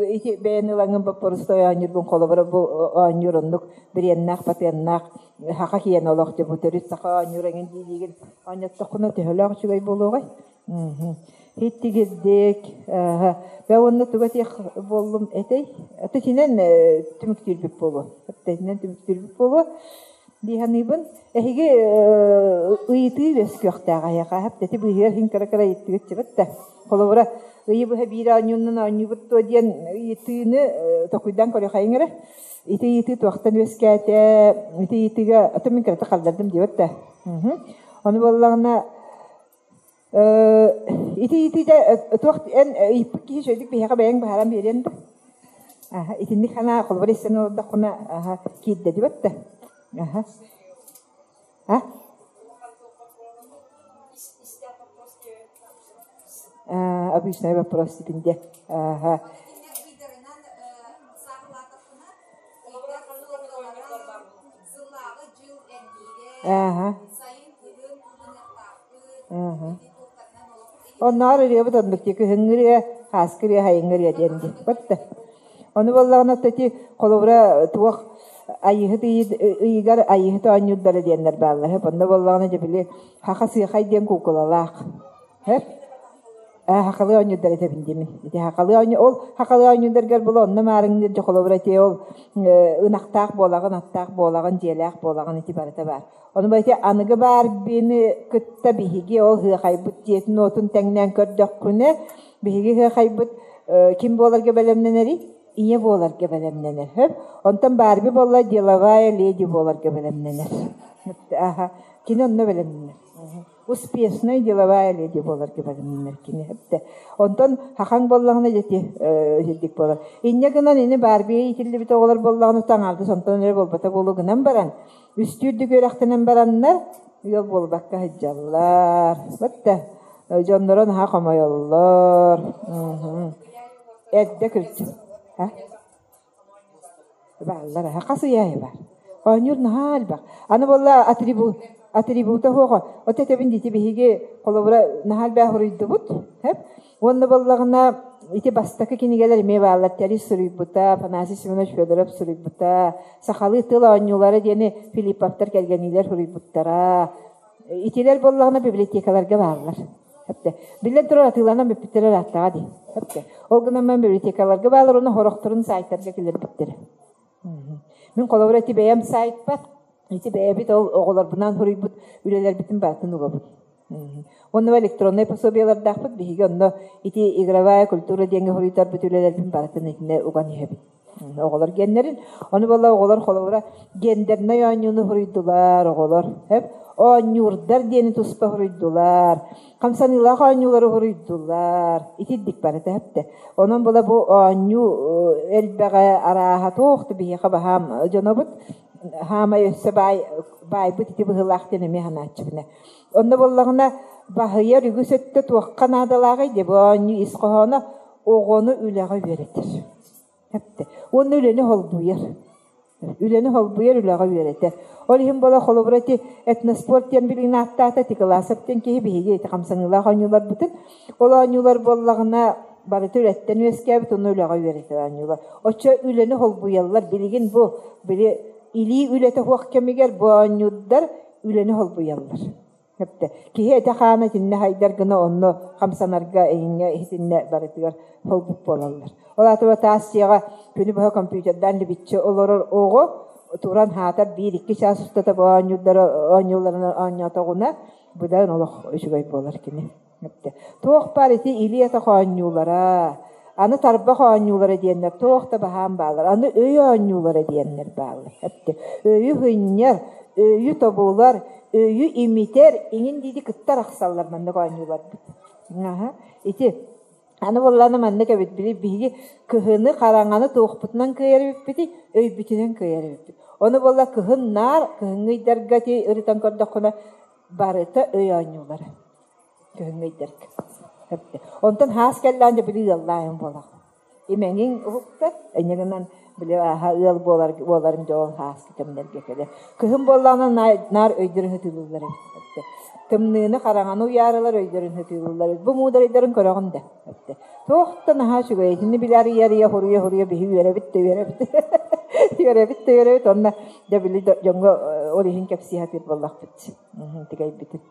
ити бэйэни ылаҥҥын боппоруста оонньуурбун холобура бу оонньуур оннук бириэннээх патеннаах Саха киэн олох дьэ бу төрүт саха оонньуур эҥин диигин оонньоттоххуна төһөлөөх үчүгэй буолуоҕай? Иттигирдик бэ уонна тугу этиэх буоллум этэй? Итинэн түмүктүүрбүт буолуо. Итинэн түмүктүүрбүт буолуо дии саныыбын. Эһиги ыйытыы үөскүөхтээх эһиэхэ. Ити быыһыгар иһин кыра-кыра ыйыттыгыт чыбыт да. Холобура, ыйы быһа биир оонньуунан оонньуубут дуо диэн ыйытыыны токуйдаан көрүөххэйиҥ эрэ. Ити ыйытыы туохтан үөскээтэ? Ити ыйытыыга атын мин кырата халлардым диэбэт да. Ону буоллаҕына ити ыйытыыта туох эн ыйыппыт киһи үчүгэйдик биһиэхэ бэйэҥ быһааран биэриэн да? Аха, итинник санаа холобур истэн олордоххуна аха киирдэ диэбэт да? Аха. А? Обычный вопрос типинде. Ага. Ага. Ага. Онноор ырыабыт оннук дии күһүҥҥү ырыа, хааскы ырыа, сайыҥҥы ырыа диэн дии. Бытта. Ону буоллаҕына ити холобура туох айыһыт ыйыгар айыһыт оонньуурдара диэннэр бааллар. Онно буоллаҕына дьэ били хаха сыахай диэн куукулалаах. Хөп? Хахалыы оонньуурдар этэбин диэмин. Ити хахалыы оонньуу ол хахалыы оонньуурдаргар була онно маарыҥныыр дьэ холобура ити ол ынахтаах буолаҕын, аттаах буолаҕын, дьиэлээх буолаҕын ити барыта баар. Ону ити аныгы баарбины кытта биһиги ол ыһыахайбыт дьиэтин-уотун тэҥнээн көрдөххүнэ, биһиги ыһыахайбыт ким буоларга бэлэмнэнэрий? Ийэ буоларга бэлэмнэнэр. Хөп? Онтон Барби буолла деловая леди буоларга бэлэмнэнэр. Аха. Кини онно бэлэмнэнэр. Успешная деловая леди буоларга бэлэмнэнэр кини эптэ. Онтон хахаҥ буоллаҕына дьэти иһирдик буолар. Инньэ гынан ини Барбия иитиллибит оҕолор буоллаҕына таҥаарды онтон эрэ буолбата буолу гынан баран, үстүүрдүк үөрэхтэнэн бараннар ыал буолбакка сылдьаллар. Бытта дьонноро наһаа хомойоллор. Эрдэ кырдьык. Бааллар аһа хас ыйааһы бар. Оонньуур наһаа элбэх. Аны буолла атрибут атрибута суоҕа. От этэбин дити биһиги холобура наһаа элбэх уруйдубут. Хэп. Уонна буоллаҕына ити бастакы кинигэлэр эмиэ бааллар. Тэрис суруйбута, Афанасий Семенович Федоров суруйбута, сахалыы тыл оонньуулара диэни Филипповтар кэргэниилэр суруйбуттара. Итилэр буоллаҕына библиотекаларга бааллар. Эптэ. Биллэн турар атыыланан бүппүттэрэ ырааттаҕа дии. Эптэ. Ол гынан баран библиотекаларга баалар уонна сорохторун сайтарга киллэрбиттэрэ. Мин холобура ити бэйэм сайтпар ити бэйэбит ол оҕолорбунаан суруйбут үлэлэрбитин барытын угабыт. Онно электроннай пособиелардаахпыт биһиги онно ити игровая культура диэҥҥэ суруйтарбыт үлэлэрбин барытын итиннэ уган иһэбит. Оҕолор геннэрин. Ону буолла оҕолор холобура гендернай оонньууну суруйдулар оҕолор. Эп оонньуурдар диэни туспа суруйдулар. Хамсаныылаах оонньуулары суруйдулар. Итирдик барыта эптэ. Онон була бу оонньуу элбэҕэ арааһа туох да биһиэхэ баһаам дьонобут хаамай өссө баай баайбыт ити быһыылаах диэн эмиэ санааччыбына. Онно буоллаҕына баһыйар үгүс өттө туохха наадалааҕый диye бу оонньуу ис хоһооно оҕону үлэҕэ үөрэтэр. Эптэ. Уонна үлэни холбуйар. Үлэни холбуйар, үлэҕэ үөрэтэр. Ол иһин буола холобура ити этноспорт диэн билигин ааттаата Тикыласов диэн киһи биһиги ити хамсаныылаах оонньууларбытын. Ол оонньуулар буоллаҕына барыта үлэттэн үөскээбит уонна үлэҕэ үөрэтэр оонньуулар. Оччо үлэни холбуйаллар. Билигин бу били илии үлэтэ суох кэмигэр бу оонньуурдар үлэни холбуйаллар. Эптэ. Киһи этэ-хаана итиннэ хайдар гына онно хамсанарга эйиҥҥэ иһитиннэ барытыгар холбук буолаллар. Ол аата таас дьиэҕэ күнү быһа компьютердаан либиччи олорор оҕо туран хаатар биир-икки чаас устата бу оонньуурдары оонньууларынан оонньоотоҕуна быдан олох үчүгэй буолар кини. Эптэ. Туох баар ити илии-атах оонньуулара, аны тарбах оонньуулара диэннэр туох да баһаам бааллар. Аны өй оонньуулара диэннэр бааллар. Эптэ. Өйү хынньар, өйү тобулар, өйү имитэр, иҥин диidi кытта арахсаллар маннык оонньууларбыт. Аха. Ити аны буоллаана маннык эбит били биһиги кыһыны хараҥаны туохпутунан кыайар эбиппитий өйбүтүнэн кыайар эбиппит. Ону буолла кыһын наар кыһыҥҥы ыйдарга ити ырытан көрдөххүнэ барыта өй оонньуулара. Кыһыҥҥы ыйдарга. Онтон хаас кэллээн дьэ били ыаллаайын буолаҕын. Имэҥиҥ уһуктар, инньэ гынан били ааһа ыал буолар буоларыҥ дьэ ол хааскы кэмнэргэ кэлэр. Кыһын буоллаҕына наар өйдөрүн ытыылыыллар эбит. Тымныыны хараҥаны уйаарылар өйдөрүн ытыылыыллар эбит. Бу муударайдарын көрөҕүн да. Туох да наһаа үчүгэй. Итини били арыйа-арыйа, хоруйа-хоруйа биһи үөрэбит да үөрэбит. Үөрэбит да үөрэбит. Онно дьэ били дьоҥҥо ол иһин кэпсии сатыыр буоллахпыт. Тигэйбитин.